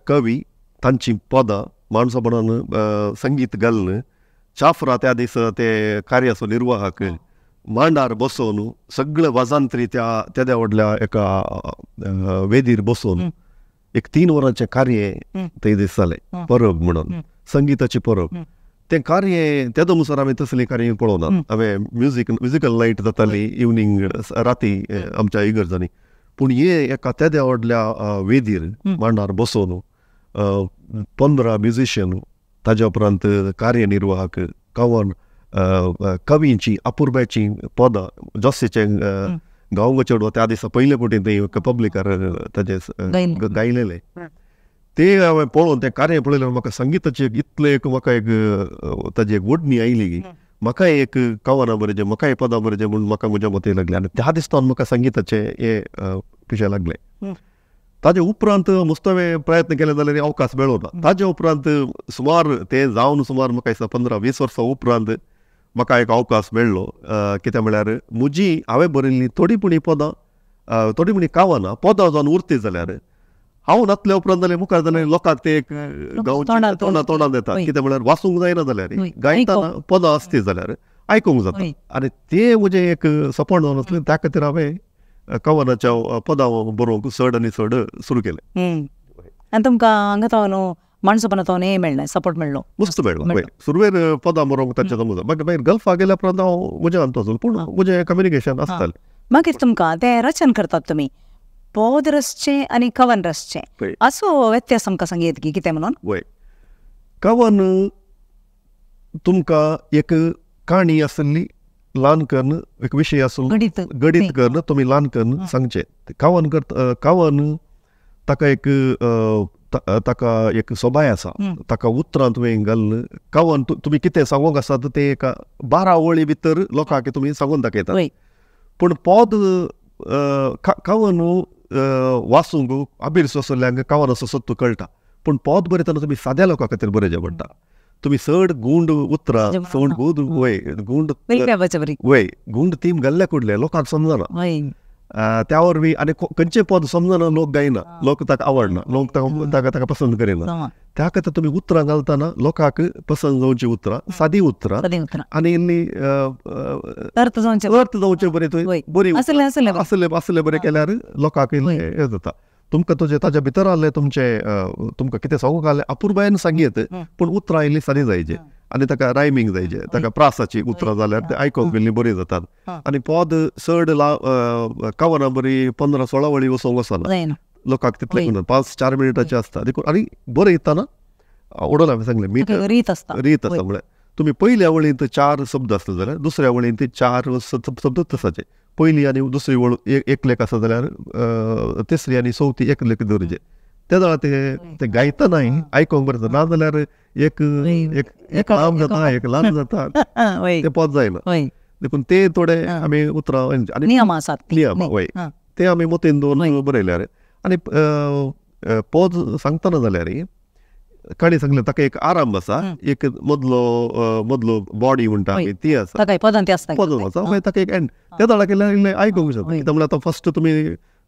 कवी तांची पदां माणसपणान संगीत घालून चाफ्रा त्या दिसा ते कार्याचो निर्वाहक मांडार बसोवन सगळे वाजांत्री त्या तेद्या व्हडल्या एका वेदीर बसोवन एक 3 वरांचें कार्य थंय दीस जालें परब म्हणून संगीताची परब. तें कार्य तेदो मुसर आमी तसलीं कार्य पळोवना. हांवें म्युजिकल नायट जाताली इवनींग राती आमच्या इगर्जांनी, पूण हे एका तेद्या व्हडल्या वेदीर मांडार बसोवन 15 म्युजिशियन, ताज्या उपरांत कार्यनिर्वाहक, कवन, कवींची अपुरबायचीं पदां, जोसेचें गांव चेडवा त्या दिसा पयले फावटी थंय पब्लिकार ताजें गायलेलें ते हांवें पळोवन तें कार्य पळयल्यार म्हाका संगिताची इतलें एक म्हाका एक ताजी एक ओडणी आयली की म्हाका एक कवनां बरयचें, म्हाकाय पदां बरयचें म्हूण म्हाका म्हज्या मती लागलें आनी त्या दिसा म्हाका संगिताचें हें पिशें लागलें. ताजे उपरांत मस्त हांवें प्रयत्न केले जाल्यार अवकाश मेळो ना. ताजे उपरांत सुमार तें जावन सुमार म्हाका दिसता 15-20 वर्सां उपरांत म्हाका एक अवकाश मेळ्ळो. कितें म्हळ्यार म्हजी हांवें बरयल्लीं थोडीं पुणी पदां, थोडीं पुणी कवनां पदां जावन उरती जाल्यार हांव नातल्या उपरांत जाल्यार मुखार जाल्यार लोकांक ते एक गांवची तोंडान येता. कितें म्हळ्यार वाचूंक जायना जाल्यार गायतना पदां आसती जाल्यार आयकूंक जाता आनी ते म्हजें एक सपन जावन आसलें. त्या खातीर हांवें कवनाच्या पदां बरोवंक चड आनी चड सुरू केलें. आनी तुमकां हांगा तो न्हू माणसोपणा तो हें मेळ्ळें, सपोर्ट मेळ्ळो, मस्त मेळ्ळो. सुरवेर पदां बरोवंक तांच्या जमूं मागीर मागीर गल्फा गेल्या उपरांत हांव म्हज्या अंत, पूण म्हजें कम्युनिकेशन आसतालें. मागीर तुमकां तें रचन करतात तुमी पद रचचें आनी कवन रचचें असो व्यत्यास आमकां सांगयत की कितें म्हणून? वय, कवन तुमकां एक काणी आसली ल्हान करून एक विशय आसून गणीत करून तुमी ल्हान करून सांगचें. कवन करता कवन ताका एक ताका एक सोबाय आसा, ताका उतरां तुवें घालून कवन तुमी कितें सांगूंक आसा तें एका 12 वळी भितर लोकांक तुमी सांगून दाखयता. पूण पद कवन वाचूंक अभिरस आसल्ल्यांक कवन असो सत्व कळटा, पूण पद बरयतना तुमी साद्या लोकां खातीर बरयचें पडटा. तुमी चड गुंड उतरां चड गुंड वय गुंड वय गुंड तीम घाल्ल्या कुडले लोकांक समजना. त्या वरवीं आनी खंयचें पद समजना लोक गायना, लोक ताका आवडना, लोक ताका ताका पसंत करिना. त्या खातीर तुमी उतरां घालतना लोकांक पसंत जावचीं उतरां, सादी उतरां आनी इल्ली अर्थ जावचे बरें बरी आसले आसले बरें केल्यार लोकांक हें जाता. तुमकां तुजें ताज्या भितर आहलें तुमचें तुमकां कितें सांगूंक आहलें अपुरबायेन सांगयत, पूण उतरां इल्लीं सादी जायचे आनी ताका रायमींग जायचे, ताका प्रासाची उतरां जाल्यार ते आयकूंक इल्लीं बरीं जातात. आनी पद चड कवनां बरी 15-16 वळी वचोंक वचना लोकांक तितलें 5-4 मिनटाचें आसता देखून. आनी बरयतना उडोवन हांवें सांगलें मीटर रीत आसता, रीत आसता म्हळ्यार तुमी पयल्या वळींत 4 शब्द आसले जाल्यार दुसऱ्या वळींत 4 शब्द आसाचे. पयली आनी दुसरी वळ एक लेख आसा जाल्यार तिसरी आनी चवथी एक लेख दवरचे. त्या वेळार ते गायतनाय आयकूंक बरें जाता, ना जाल्यार एक एक लांब जाता एक ल्हान जाता तें पद जायना. देखून ते थोडे आमी उतरां आनी नियम आसात, नियम वय ते आमी मतीन दवरून बरयल्यार. आनी पद सांगतना जाल्यार काणी सांगलें ताका एक आरंभ आसा, एक मदलो मदलो बॉडी म्हणटा आमी ती आसा, पदां आसता, पद आसा मागीर ताका एक एंड. त्या वेळार केल्यार इल्लें आयकूंक शकता. कित्याक म्हणल्यार आतां फर्स्ट तुमी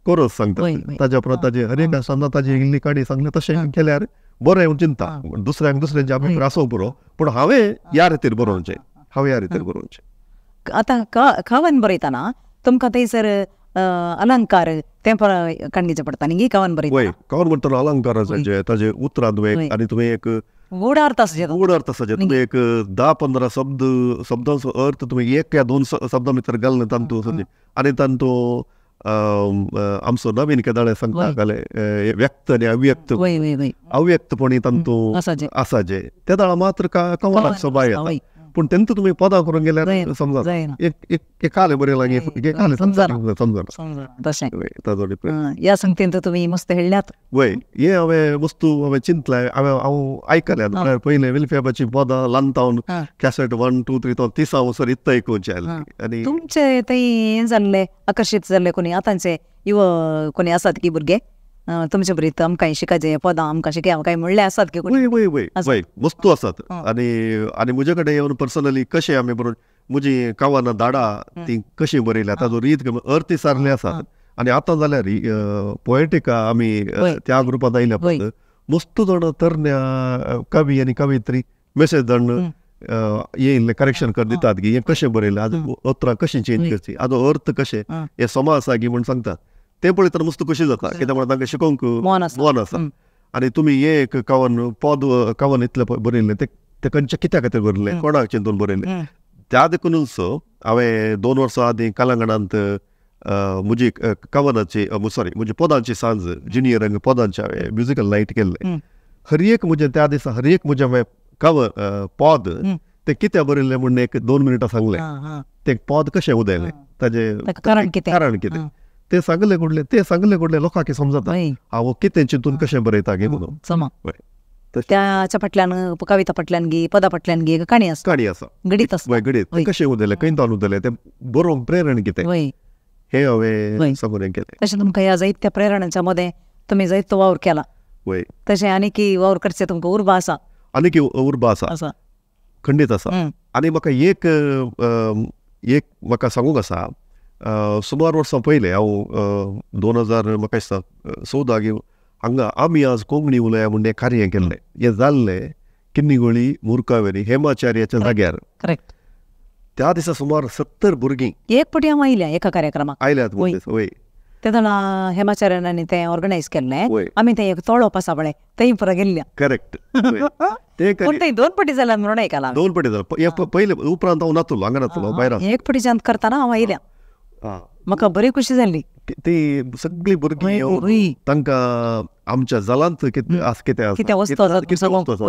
कोरस सांगता, ताज्या उपरांत ताजे हर एक आसतना ताजी इल्ली काणी सांगलें तशें केल्यार बरें म्हूण चिंता. दुसऱ्यांक दुसऱ्यांचे आमी आसूंक पुरो, पूण हांवें ह्या रितीर बरोवचें, हांवें ह्या रितीर बरोवचें. आतां कवन बरयतना तुमकां थंयसर अलंकार तें काणगेचें पडटा न्ही कवन बरयतना? वय, कवन म्हणटना अलंकार आसाचे, ताजे उतरां तुवें आनी तुवें एक गूढ अर्थ आसा, गूढ अर्थ आसाचे. तुवें एक 10-15 शब्द शब्दांचो अर्थ तुवें 1 या 2 शब्दां भितर घालून तातूंत आनी तातूंत आमचो नवीन केदाळे सांगता घाले व्यक्त आनी अव्यक्त, अव्यक्तपणी तातूंत आसाचे. त्या वेळार मात्र कवनाक सोबाय येता, पूण तेंत तुमी पदां करूंक गेल्यार समजा एक एकाले बरें लागीं एकाले समजना समजना तशें ताजो डिफरन्स. ह्या संगतीन तुमी मस्त हेळ्ळ्यात. वय, हें हांवें वस्तू हांवें चिंतलें, हांवें हांव आयकलें म्हळ्यार पयलें विल्फेबाची पदां ल्हानतावन कॅसेट 1 2 3 तो 30 वसर इत्त आयकुचें आसलें. आनी तुमचे थंय हें जाल्लें आकर्शीत जाल्ले कोणी आतांचे युव कोणी आसात की भुरगे तुमचे बरी आमकां शिकायचें पदां आमकां शिकया काय म्हणलें आसात की? वय वय वय वय वस्तू आसात. आनी आनी म्हजे कडेन येवन पर्सनली कशें आमी बरोवन म्हजी कवनां धाडा ती कशी बरयल्या ताजो रीत अर्थ सारले आसात. आनी आतां जाल्यार पोएटिका आमी त्या ग्रुपांत आयल्या पळय मस्त जाण तरण्या कवी आनी कवित्री मेसेज जाण येयल्लें करेक्शन कर दितात की हें कशें बरयलें, आज उतरां कशीं चेंज करची, हाजो अर्थ कशें, हें समा आसा की म्हूण सांगतात. ते पळयतना मस्त खोशी जाता, कित्याक म्हणल्यार तांकां शिकोवंक मन आसा. आनी तुमी हें एक कवन पद कवन इतलें बरयल्लें तें ते खंयच्या कित्या खातीर बरयलें, कोणाक चिंतून बरयलें. त्या देखूनच हांवें 2 वर्सां आदीं कलांगणांत म्हजी कवनाची सॉरी म्हजी पदांची सांज ज्युनियर पदांची हांवें म्युजिकल नायट केल्लें. हर एक म्हजें त्या दिसा हर एक म्हजें हांवें कवर पद तें कित्याक बरयलें म्हूण एक 2 मिनटां सांगलें. तें पद कशें उदयलें, ताजें कारण कितें तें सांगलें कुडलें, तें सांगलें कुडलें लोकांक समजता हांव कितें चिंतून कशें बरयता गे म्हणून. त्याच्या फाटल्यान कविता फाटल्यान गी पदा फाटल्यान गी काणी आसा, काणी आसा, गणीत आसा, गणीत कशें उदयलें, खंय तावन उदयलें, तें बरोवंक प्रेरण कितें हें हांवें सांगून हें केलें. तशें तुमकां ह्या जायत्या प्रेरणाच्या मदें तुमी जायतो वावर केला, तशें आनीक वावर करचें तुमकां उर्बा आसा, आनीक उर्बा आसा, खंडीत आसा. आनी म्हाका एक एक म्हाका सांगूंक आसा, सुमार वर्सां पयलें हांव 2000 म्हाका दिसता 14 हांगा आमी आज कोंकणी उलया म्हूण हें कार्य केल्लें. हें जाल्लें किन्नीगोळी मुरकावेरी हेमाचार्याच्या जाग्यार. करेक्ट. त्या दिसा सुमार 70 भुरगीं एक पटी हांव आयल्या एका कार्यक्रमाक आयल्यात वय. तेन्ना हेमाचार्यान तें ऑर्गनायज केल्लें, आमी तें एक तळप आसा पळय थंय पुरा गेल्ल्या. करेक्ट. पूण थंय 2 पटी जाल्यार म्हणून आयकलां. 2 पटी जालें पयले उपरांत हांव नातलो, हांगा नातलो भायर. एक पटीच्यान करतना हांव आयल्या, म्हाका बरी खुशी जाली. ती सगळीं भुरगीं तांकां आमच्या जालांत कितें आसा, कितें वस्तू आसा,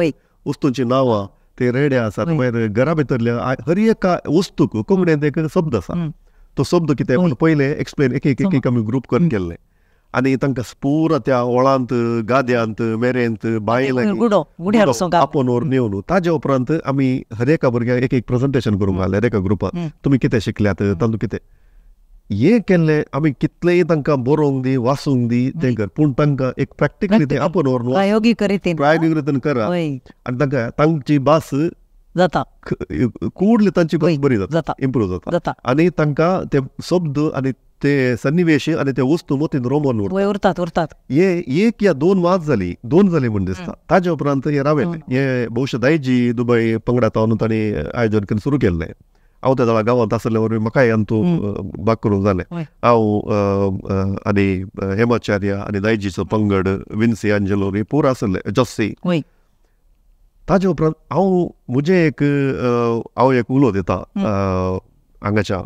वस्तूंची नांवां, ते रेडे आसात, मागीर घरा भितरल्या हर एका वस्तूक कोंकणींत एक शब्द आसा, तो शब्द कितें म्हूण पयलें एक्सप्लेन एक एक एक आमी ग्रूप करून केल्लें. आनी तांकां पुरा त्या ओळांत गाद्यांत मेरेंत बांय आपोवन व्हरून येवन ताज्या उपरांत आमी हर एका भुरग्यांक एक एक प्रेजेंटेशन करूंक घालें हर एका ग्रुपान, तुमी कितें शिकल्यात तातूंत कितें हें केल्लें. आमी कितलेंय तांकां बरोवंक दी वाचूंक दी तें कर, पूण तांकां एक प्रॅक्टिकली तें आपोवन व्हरून प्रायोगीक रितीन करा आनी तांकां तांची भास जाता कुडली, तांची भास बरी जाता, इम्प्रूव जाता आनी तांकां ते शब्द आनी ते सन्निवेश आनी ते वस्तू मतीन रोमन उरतात उरतात. हे एक या 2 वाद जाली, 2 जाली म्हूण दिसता. ताज्या उपरांत हे रावेलें. हे भोवशा दायजी दुबय पंगडा तावन तांणी आयोजन करून सुरू केल्लें. हांव त्या जाणां गांवांत आसले वरवीं म्हाकाय अंतू भाग करूंक जालें. हांव आनी हेमाचार्य आनी दायजीचो पंगड विन्सी अंजलो पुरा आसले जॉस्सी. ताज्या उपरांत हांव म्हजें एक हांव एक उलो दिता हांगाच्या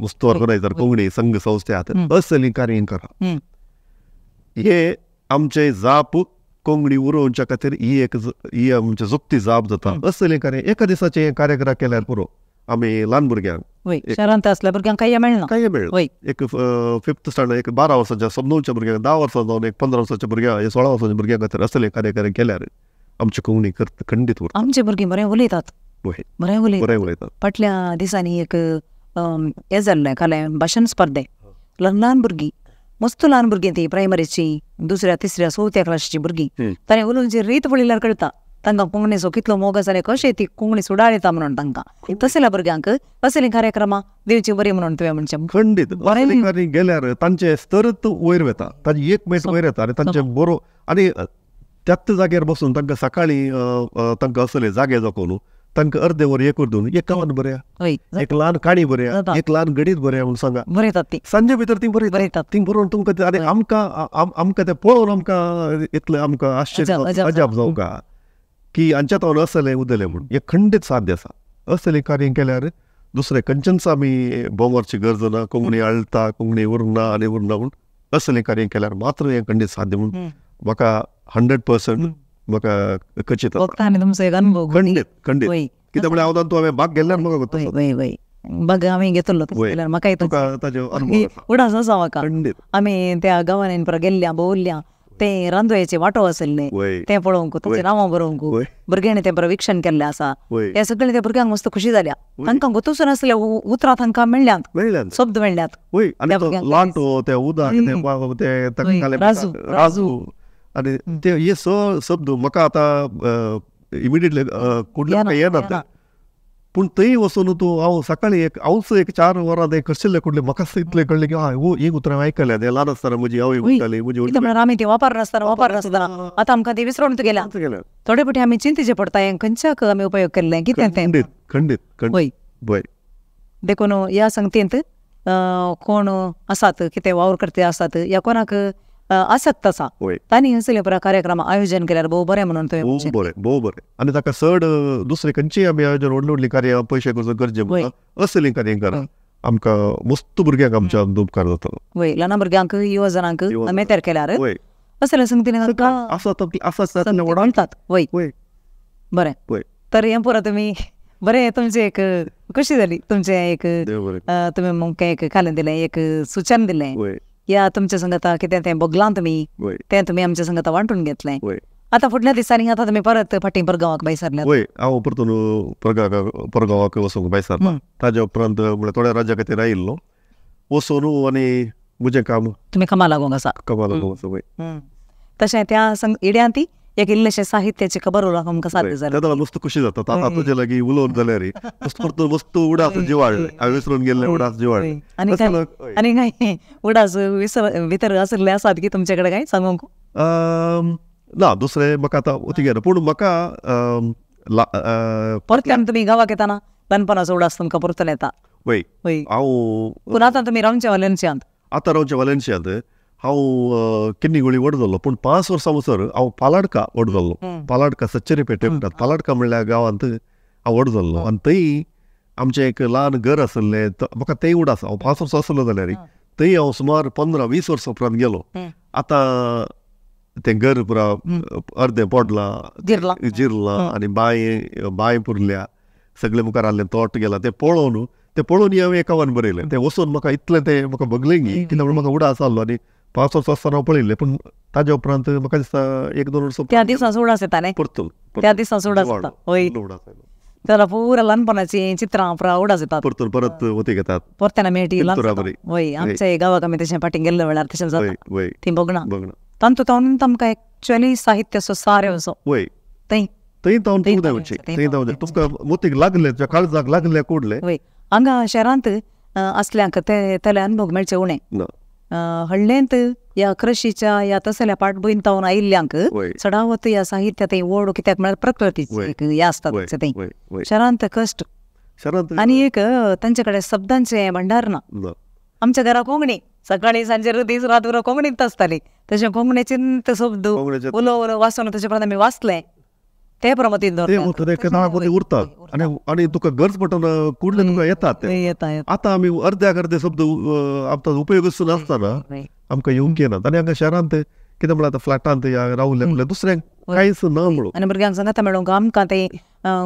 वस्तू ऑर्गनायजर कोंकणी संघ संस्थ्यात असली कार्य करा. हे आमचे जाप कोंकणी उरोवच्या खातीर ही एक ही आमची जोखती जाप जाता. असली कार्य एका दिसाचें हें कार्यक्रम केल्यार पुरो. आमी ल्हान भुरग्यांक शहरांत आसल्या भुरग्यांक कांय मेळना, कांय मेळना. एक 5th standard एक 12 वर्सांच्या समजूच्या भुरग्यांक 10 वर्सां जावन एक 15 वर्सांच्या भुरग्यांक 16 वर्सांच्या भुरग्यां खातीर असले कार्यक्रम केल्यार आमची कोंकणी खंडीत उरता. आमचे भुरगीं बरें उलयतात, बरें उलयतात. फाटल्या दिसांनी एक हें जाल्लें कालें भाशण स्पर्धे, ल्हान ल्हान भुरगीं, मस्त ल्हान भुरगीं ती प्रायमरीची 2ऱ्या 3ऱ्या 4थ्या क्लासीची भुरगीं, ताणें उलोवची रीत पळयल्यार कळटा तांकां कोंकणीचो कितलो मोग आसा आनी कशें ती कोंकणी सुडाळयता म्हणून तांकां. तसल्या भुरग्यांक असलीं कार्यक्रमां दिवची बरी म्हणून तुवें म्हणचें. खंडीत बरें गेल्यार तांचे स्तरच वयर वता, तांचे एक मेट वयर येता आनी तांचे बरो आनी त्याच जाग्यार बसून तांकां सकाळीं तांकां असले जागे दाखोवन तांकां अर्दे वर एक वर दिवन एक कवन बरया, एक ल्हान काणी बरया, एक ल्हान गणीत बरया म्हूण सांगा, बरयतात ती सांजे भितर ती बरयतात. ती बरोवन तुमकां आनी आमकां आमकां तें पळोवन आमकां इतलें आमकां आश्चर्य अजाप जावंका की हांच्या तावन असलें उदयलें म्हूण. हें खंडीत साध्य आसा. असलें कार्य केल्यार दुसरें खंयच्यानच आमी भोंवरची गरज ना, कोंकणी आळटा कोंकणी उरना आनी उरना म्हूण असलें कार्य केल्यार मात्र हें खंडीत साध्य म्हूण म्हाका 100% म्हाका खचित. खंडीत खंडीत कित्याक म्हळ्यार हांव तातूंत हांवें भाग घेतल्यार म्हाका वय भाग हांवें घेतलो जाल्यार म्हाका ताजो अनुभव उडास आसा म्हाका. खंडीत आमी त्या गांवांनी पुरा गेल्ल्या भोंवल्ल्या, तें रांदोयाचे वांटो आसले तें पळोवंक, ताचें नांवां बरोवंक भुरग्यांनी तें बरें विक्षण केल्लें आसा. हें सगळें त्या भुरग्यांक मस्त खुशी जाल्या, तांकां गोतूच नासले उतरां तांकां मेळ्ळ्यांत, शब्द मेळ्ळ्यात. लांटो ते उदक राजू राजू आनी ते हे शब्द म्हाका आतां इमिडिएटली कुडले येना, पूण थंय वचून तूं हांव सकाळीं एक हांवच एक 4 वरां तें करशिल्लें कुडलें म्हाका इतलें कळ्ळें की हय हो एक उतरां आयकल्या तें ल्हान आसतना म्हजी आवय म्हणटाली म्हजी. म्हळ्यार आमी ती वापरनासतना वापरनासतना आतां आमकां ती विसरून गेल्या. थोडे फावटी आमी चिंतेचे पडटा हें खंयच्याक आमी उपयोग केल्लें कितें तें. खंडीत खंडीत वय वय. देखून ह्या संगतींत कोण आसात कितें वावर करते आसात या कोणाक आसक्त आसा तांणी असले पुरा कार्यक्रम आयोजन केल्यार भोव बरें म्हणून तुवें बरें भोव बरें. आनी ताका चड दुसरे खंयचीय आमी आयोजन व्हडली व्हडली कार्यां पयशे करचो गरजे म्हणटा असलीं कार्यां करा आमकां मस्त भुरग्यांक आमच्या उपकार जातलो. वय ल्हान भुरग्यांक युवजनांक मेतेर केल्यार असले संगतीन आसा. वय बरें तर हें पुरो तुमी बरें तुमचें एक खुशी जाली तुमचें एक तुमी म्हाका एक कालें दिलें एक सुचन दिलें या तुमच्या संगता कितें तें बगलां तुमी तें तुमी आमच्या संगता वांटून घेतलें. आतां फुडल्या दिसांनी आतां तुमी परत फाटीं परगांवाक भायर सरले. वय हांव परतून परगांवाक वचूंक भायर सरला. ताज्या उपरांत म्हळ्यार थोड्या राज्या खातीर आयिल्लो वचून आनी म्हजें काम तुमी कामा लागूंक आसा. कामा लागूंक आसा. वय तशें त्या इड्यान ती एक इल्लेशें साहित्याची खबर उलोवंक आमकां साध्य जालें. तेन्ना मस्त खुशी जाता आतां तुजे लागीं उलोवन जाल्यार मस्त परतून मस्त उडास जिवाडले हांवें विसरून गेल्ले उडास जिवाडले. आनी कांय उडास विसर भितर आशिल्ले आसात की तुमचे कडेन कांय सांगूंक ना दुसरें म्हाका आतां वती घेना पूण म्हाका परत्यान तुमी गांवाक येताना ल्हानपणाचो उडास तुमकां परतून येता. वय वय हांव पूण आतां तुमी रावचे वालेन्सियांत. आतां रावचे वालेन्सियांत हांव किन्नीगोळी व्हड जाल्लो पूण 5 वर्सां म्हणसर हांव पालाडका व्हड जाल्लो. पालाडका सच्चेरी पेटे म्हणटात पालाडका म्हणल्यार गांवांत हांव व्हड जाल्लो आनी थंय आमचें एक ल्हान घर आशिल्लें म्हाका तेंय उडास हांव 5 वर्सां आसलो जाल्यार थंय हांव सुमार 15-20 वर्सां उपरांत गेलो. आतां तें घर पुरा अर्दें पडलां जिरलां आनी बांय पुरल्या सगळें मुखार आहलें तोट गेलां तें पळोवन तें पळोवन हांवें एकावन बरयलें तें वचून म्हाका इतलें तें म्हाका भगलें गी कित्याक म्हणून म्हाका उडास आहलो आनी 5 वर्सां आसतना हांव पळयल्लें पूण ताज्या उपरांत म्हाका दिसता 1-2 वर्सां त्या दिसा उडास येता न्ही परतून त्या दिसा उडास येता. वय त्याला पुरा ल्हानपणाचीं चित्रां पुरा उडास येतात परतून परत वती घेतात परत्यान मेळटी. वय आमच्या गांवाक आमी तशें फाटीं गेल्ले वेळार तशें जाता ती भोगणां तांतूत तावन आमकां एक्चुअली साहित्याचो सारें असो. वय थंय थंय तावन थंय तावन तुमकां मोतीक लागले काळजाक लागले कोडले. वय हांगा शहरांत असल्यांक ते तेले अनुभव मेळचे उणें हळ्ळेंत ह्या कृशीच्या ह्या तसल्या पाटभूंयन तावन आयिल्ल्यांक चडावत ह्या साहित्य थंय ओड कित्याक म्हळ्यार प्रकृतीची हें आसता थंय. शहरांत कश्ट आनी एक तांचे कडेन शब्दांचें भांडार ना. आमच्या घरा कोंकणी सकाळी सांजेर दीस रात उरो कोंकणींत आसताली तशें कोंकणीचें शब्द उलो उलो वाचून तशें प्रमाण आमी वाचलें ते प्रमतीन दवरतात उरतात आनी आनी तुका गरज पडटना कुडले तुका येतात. आतां आमी अर्द्याक अर्दे शब्द आमकां उपयोगच नासतना आमकां येवंक येनात. आनी हांगा शहरांत कितें म्हळ्यार आतां फ्लॅटांत रावले म्हणल्यार दुसऱ्यांक कांयच ना म्हणून आनी भुरग्यांक सांगता मेळूंक आमकां ते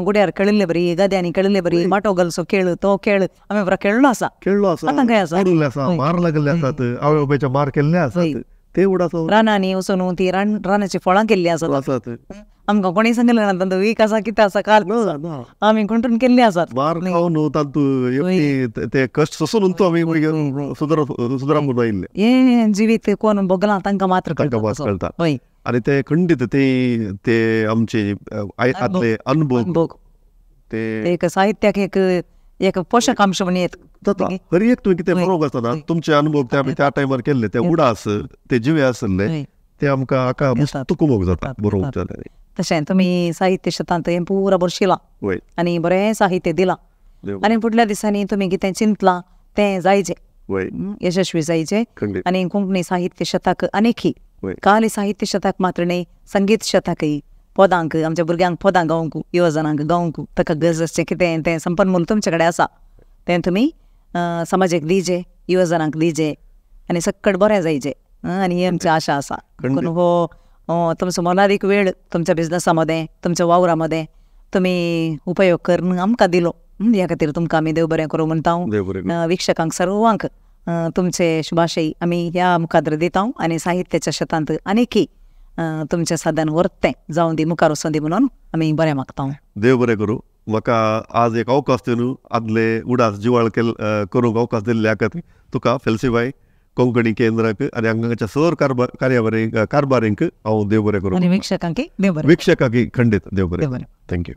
गुड्यार खेळिल्ले बरी गद्यांनी खेळिल्ले बरी माटो गलसो खेळ तो खेळ आमी बरो खेळ्ळो आसा खेळ्ळो आसा आतां खंय आसा पडिल्ले आसा मार लागल्ले आसात आवय बापायच्या मार केल्ले आसात ते उडास रानांनी वचून ती रानाची फळां केल्ली आसात. आमकां कोणी सांगलें ना तांतू वीक आसा कितें आसा काल आमी गुंठून केल्ली आसात मार खावन तांतू ते कश्ट सोसून आमी सुदरा म्हणून आयिल्ले. हें जिवीत कोण भोगलां तांकां मात्र कळटा. आनी ते खंडीत ते ते आमचे आदले अनुभव ते एक साहित्याक एक एक पोशक अंश म्हणून येत जाता. हर एक तुवें कितें बरोवंक आसतना तुमचे अनुभव ते आमी त्या टायमार केल्ले ते उडास ते जिवे आसले ते आमकां आका मस्त कुमोक जाता बरोवंक जाल्यार. तशें तुमी साहित्य शेतांत हें पुरा बरशिलां आनी बरें साहित्य दिलां आनी फुडल्या दिसांनी तुमी कितें चिंतलां तें जायचें यशस्वी जायचें आनी कोंकणी साहित्य शेताक आनीकी काली साहित्य शेताक मात्र न्ही संगीत शेताकय पदांक आमच्या भुरग्यांक पदां गावंक युवजनांक गावंक ताका गरज आसचें कितें तें संपन्मूल तुमचे कडेन आसा तें तुमी समाजाक दिजे युवजनांक दिजे आनी सक्कड बरें जायचें आनी ही आमची आशा आसा. पूण हो तुमचो मोलादीक वेळ तुमच्या बिजनसा मदें तुमच्या वावरा मदें तुमी उपयोग करून आमकां दिलो ह्या खातीर तुमकां आमी देव बरें करूं म्हणटा. वीक्षकांक सर्वांक तुमचे शुभाशय आमी ह्या मुखार दिता आनी साहित्याच्या शेतांत आनीकी तुमचें साधन व्हरतें जावं दी मुखार वचूं दी म्हणून आमी बरें मागता. देव बरें करूं. म्हाका आज एक अवकाश दिवन आदले उडास जिवाळ करूंक अवकाश दिल्ल्या खातीर तुका फेल्सीबाय कोंकणी केंद्राक आनी हांगाच्या सर कारभारींक हांव देव बरें करूं आनी वीक्षकांक वीक्षकांक खंडीत देव बरें. Thank you.